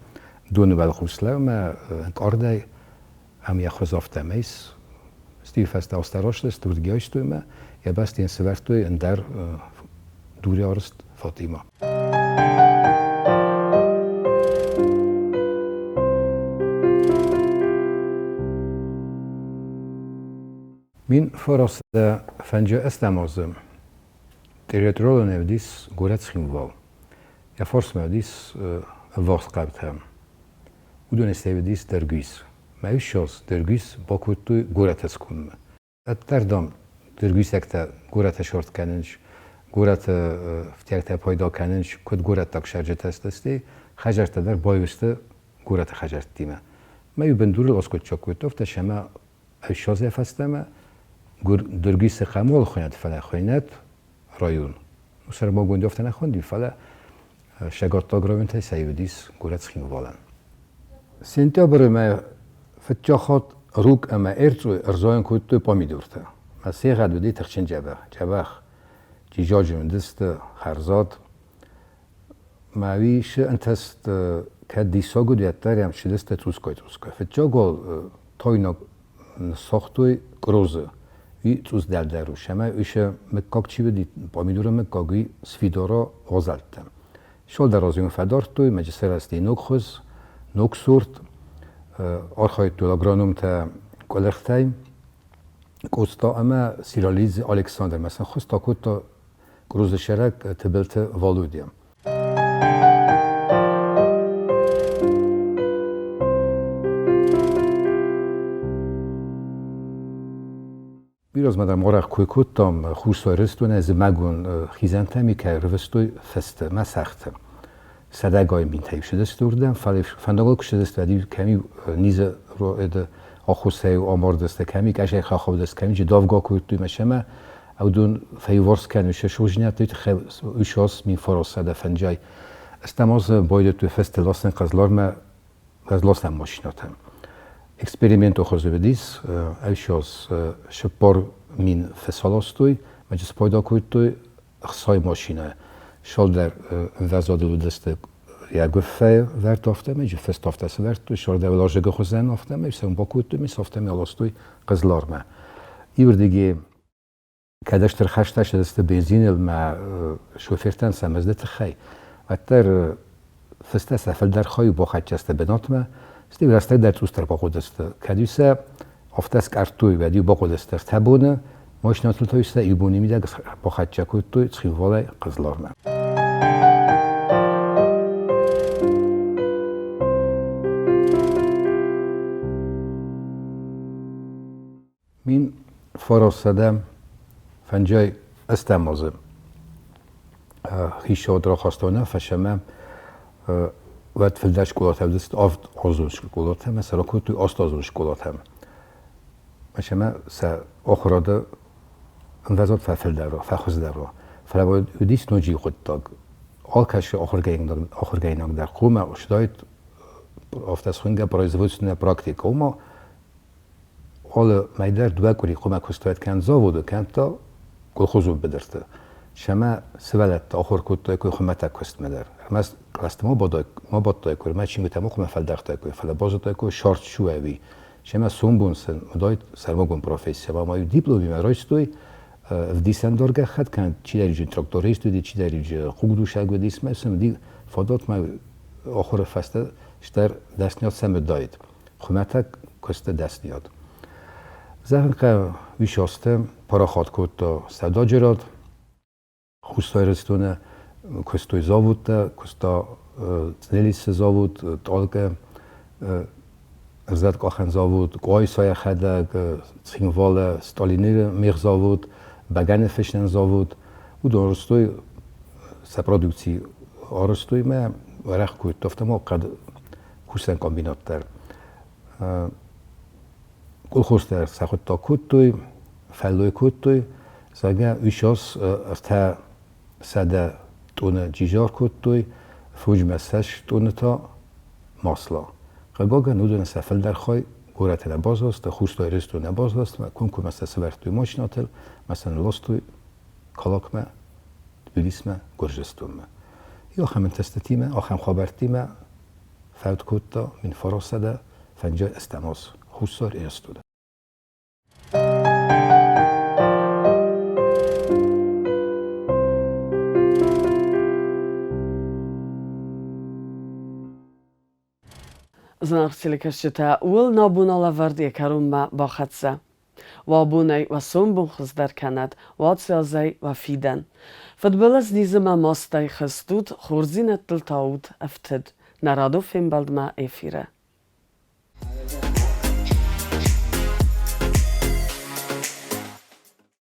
доны уӕлхъус лӕумӕ ӕнкъардӕй, ӕм йӕ хуыз афтӕмӕй ис. Стив фӕстӕ астӕрастысты, уырдыгӕй айстой мӕ, йӕ бӕсты йын сывӕрдтой ӕндӕр дурӕарӕзт Фатима. 1950 ӕстӕм азы территориалон ӕвдис горӕт Цхинвал. Йӕ фарсмӕ уыдис ӕввахс хъӕутӕ. Уыдонӕй сӕ уыдис Дӕргуис. Мӕ ссӕдз Дӕргуис бакодтой горӕты скондмӕ. Ӕддӕр, дам, дӕргуисӕгтӕ горӕты сорт кӕнынц, горӕты фтиӕгтӕ пайда кӕнынц, куыд горӕттаг цӕрджытӕ сты, стӕй хӕдзӕрттӕ дӕр баиу сты горӕты хӕдзӕрттимӕ. Мӕ иу бындурыл аскъуыддзаг кодта, афтӕ сӕмӕ ӕссӕдзӕй фӕстӕмӕ Дыргуисы хъамол хуынӕт, фӕлӕ хуынӕт район. Сӕрмагонд афтӕ нӕ хуынди, фӕлӕ сӕгаттаг районтӕй сӕ уыдис горӕт Цхинвалӕн. Сентябры мӕ фыццаг хатт Рук ӕмӕ Эрцъой ӕрзайын кодтой пъамидуртӕ. Мӕ сегъӕд уыди тыхджын дзӕбӕх, дзӕбӕх джиджаджын уыдысты, хӕрзад. Мӕ уый ӕнтӕст кӕд диссаг уыд, уӕддӕр ӕм ссыдысты цъусгай-цъусгай. Фыццаг уал тайнаг ныссагътой кърозы, уый цъус дӕлдӕр у. Ӕмӕ уый сӕ мыггаг чи уыди, пъамидуры мыггаг, уый сфидара уазӕлттӕ. Цалдӕр азы фӕдардтой, мӕ сарӕзти ног хуыз, ног сорт, архайдтой агрономтӕ къуылыхтӕй. Къоста ӕмӕ Сиралидзе Александр мӕ сын хуыз та кодта Крузы-сӕрӕг Тыбылты Валодя. Бирӕ дӕм арӕх кой кодтам Хуссар Ирыстонӕй зымӕгон хизӕнтӕ ми кӕй ӕрвыстой фысты мӕ сӕгъты. Сӕдӕгай минтӕ ссыдысты уырдӕм, фӕлӕ фӕндагыл куы ссыдысты, уӕд-иу кӕм-иу низы аххосӕй амардысты, кӕм-иу къӕсӕй хахаудысты, кӕм-иу давгӕ кодтой мӕ сӕмӕ уыдон фӕиуварс кӕнын сӕ созинӕдты тыххӕй уый 1550. Стӕм азы байдыдтой фысты ласын Хъызлармӕ газласӕн машинӕтӕ. Эксперимент хуызы уыдис, ӕвшоз 4000 фесаластой, ӕмӕ спайда кодтой ӕхсай машинӕ. Шалдӕр ӕмвӕзадыл уыдысты йӕ гуыффӕйы вӕрд афтӕмӕй, фыст афтӕ сӕвӕрдтой, шалдӕр лазӕгы хуызӕн афтӕмӕй, сӕ бакодтой, ӕмӕ афтӕмӕй аластой Хъызлармӕ. Иуырдыгӕй кӕд стыр хӕстӕ сты бензиныл мӕ шофертӕн сӕ мызды тыххӕй, уӕддӕр фыстӕ сӕ фылдӕр хай бахӕццӕ сты бынатмӕ, стӕй рӕстӕг дӕр цъусдӕр бахъуыдысты. Кӕд-иу сӕ афтӕ скъӕрдтой, уӕд-иу бахъуыдысты ӕртӕ боны, машинӕтыл та-иу сӕ иу боны мидӕг бахӕццӕ кодтой Цхинвалӕй Хъызлармӕ. 1958 азы хицауад рахаста уынаффӕ ӕмӕ уӕд фылдӕр скъолатӕ уыдысты авдазон скъолатӕ ӕмӕ сӕ ракодтой астазон скъолатӕм. Ӕмӕ сӕ ахуырады ӕмвӕзад фӕфылдӕр, фӕхуыздӕр. Фӕлӕ уыдис ноджы иу хъуыддаг. Алкӕцы ахуыргӕнинаг дӕр хъуамӕ суыдаид афтӕ схуынгӕ производственная практика, ома алы мӕй дӕр дыууӕ къуыри хъуамӕ куыстуат кӕнӕм заводы, кӕнӕ та колхозон быдырты. Сӕмӕ сывӕллӕттӕ ахуыр кодтаиккой хуымӕтӕг куыстмӕ дӕр. Ӕрмӕст кълӕсты ма бадтаиккой, ӕрмӕст чингуытӕ ма хъуамӕ фӕлдӕхтаиккой, фӕлӕ базыдтаиккой сӕрд цы у ӕви. Сӕмӕ сомбон сын уыдаид сӕрмагонд професси. Ӕмӕ ма иу дипломимӕ райстой ӕвдисӕндар гӕххӕтт, кӕнӕ чидӕриджы тракторист уыди, чидӕриджы хъугдусӕг уыдис, мӕ сын уыди фадат ма ахуыры фӕстӕ стӕр дӕсныйад сӕм уыдаид. Хуымӕтӕг куысты дӕсныйад. Зӕгъын хъӕуы, уисосты парахат кодта сӕудӕджерад. Хуссар Ирыстоны куыстой заводтӕ, куыста Цънелисы завод, Тъалкъы ӕрзӕткъахӕн завод, Къуайсайы хӕдӕг, Цхинвалы Сталиниры мехзавод, бӕгӕныфыссӕн завод. Уыдон арӕзтой сӕ продукци арӕзтой мӕ уӕрӕх кодтой, афтӕ ма хъӕд кусӕн комбинат дӕр. Колхозтӕ сӕ хъуыддаг кодтой, фӕллой кодтой, зӕгъгӕ, уыйас 300 тъоны джизар кодтой, фондзмӕ ссӕдз тъоны та масла. Хъыгагӕн, уыдонӕн сӕ фылдӕр хай горӕты нӕ баззад, Хуссар Ирыстоны нӕ баззад, комкоммӕ сӕ сӕвӕрдтой машинӕтыл ӕмӕ сӕ нылластой Калакмӕ, Тбилисмӕ, Гуырдзыстонмӕ. Иу ахӕм ӕнтыстытимӕ, ахӕм хабӕрттимӕ фӕуд кодта 1958 аз Хуссар Ирыстоны. Зынаргъ телекӕсджытӕ, уыл нӕ бон алӕвӕрд йӕ кӕронмӕ бахӕццӕ. Уӕ бонӕй уӕ сомбон хуыздӕр кӕнӕд, уӕ цӕлзӕй уӕ фидӕн. Фыдбылыз низы мӕ мастӕй хызт ут, хорздзинӕдтыл та ут ӕфтыд. Нӕ радон фембӕлдмӕ эфиры.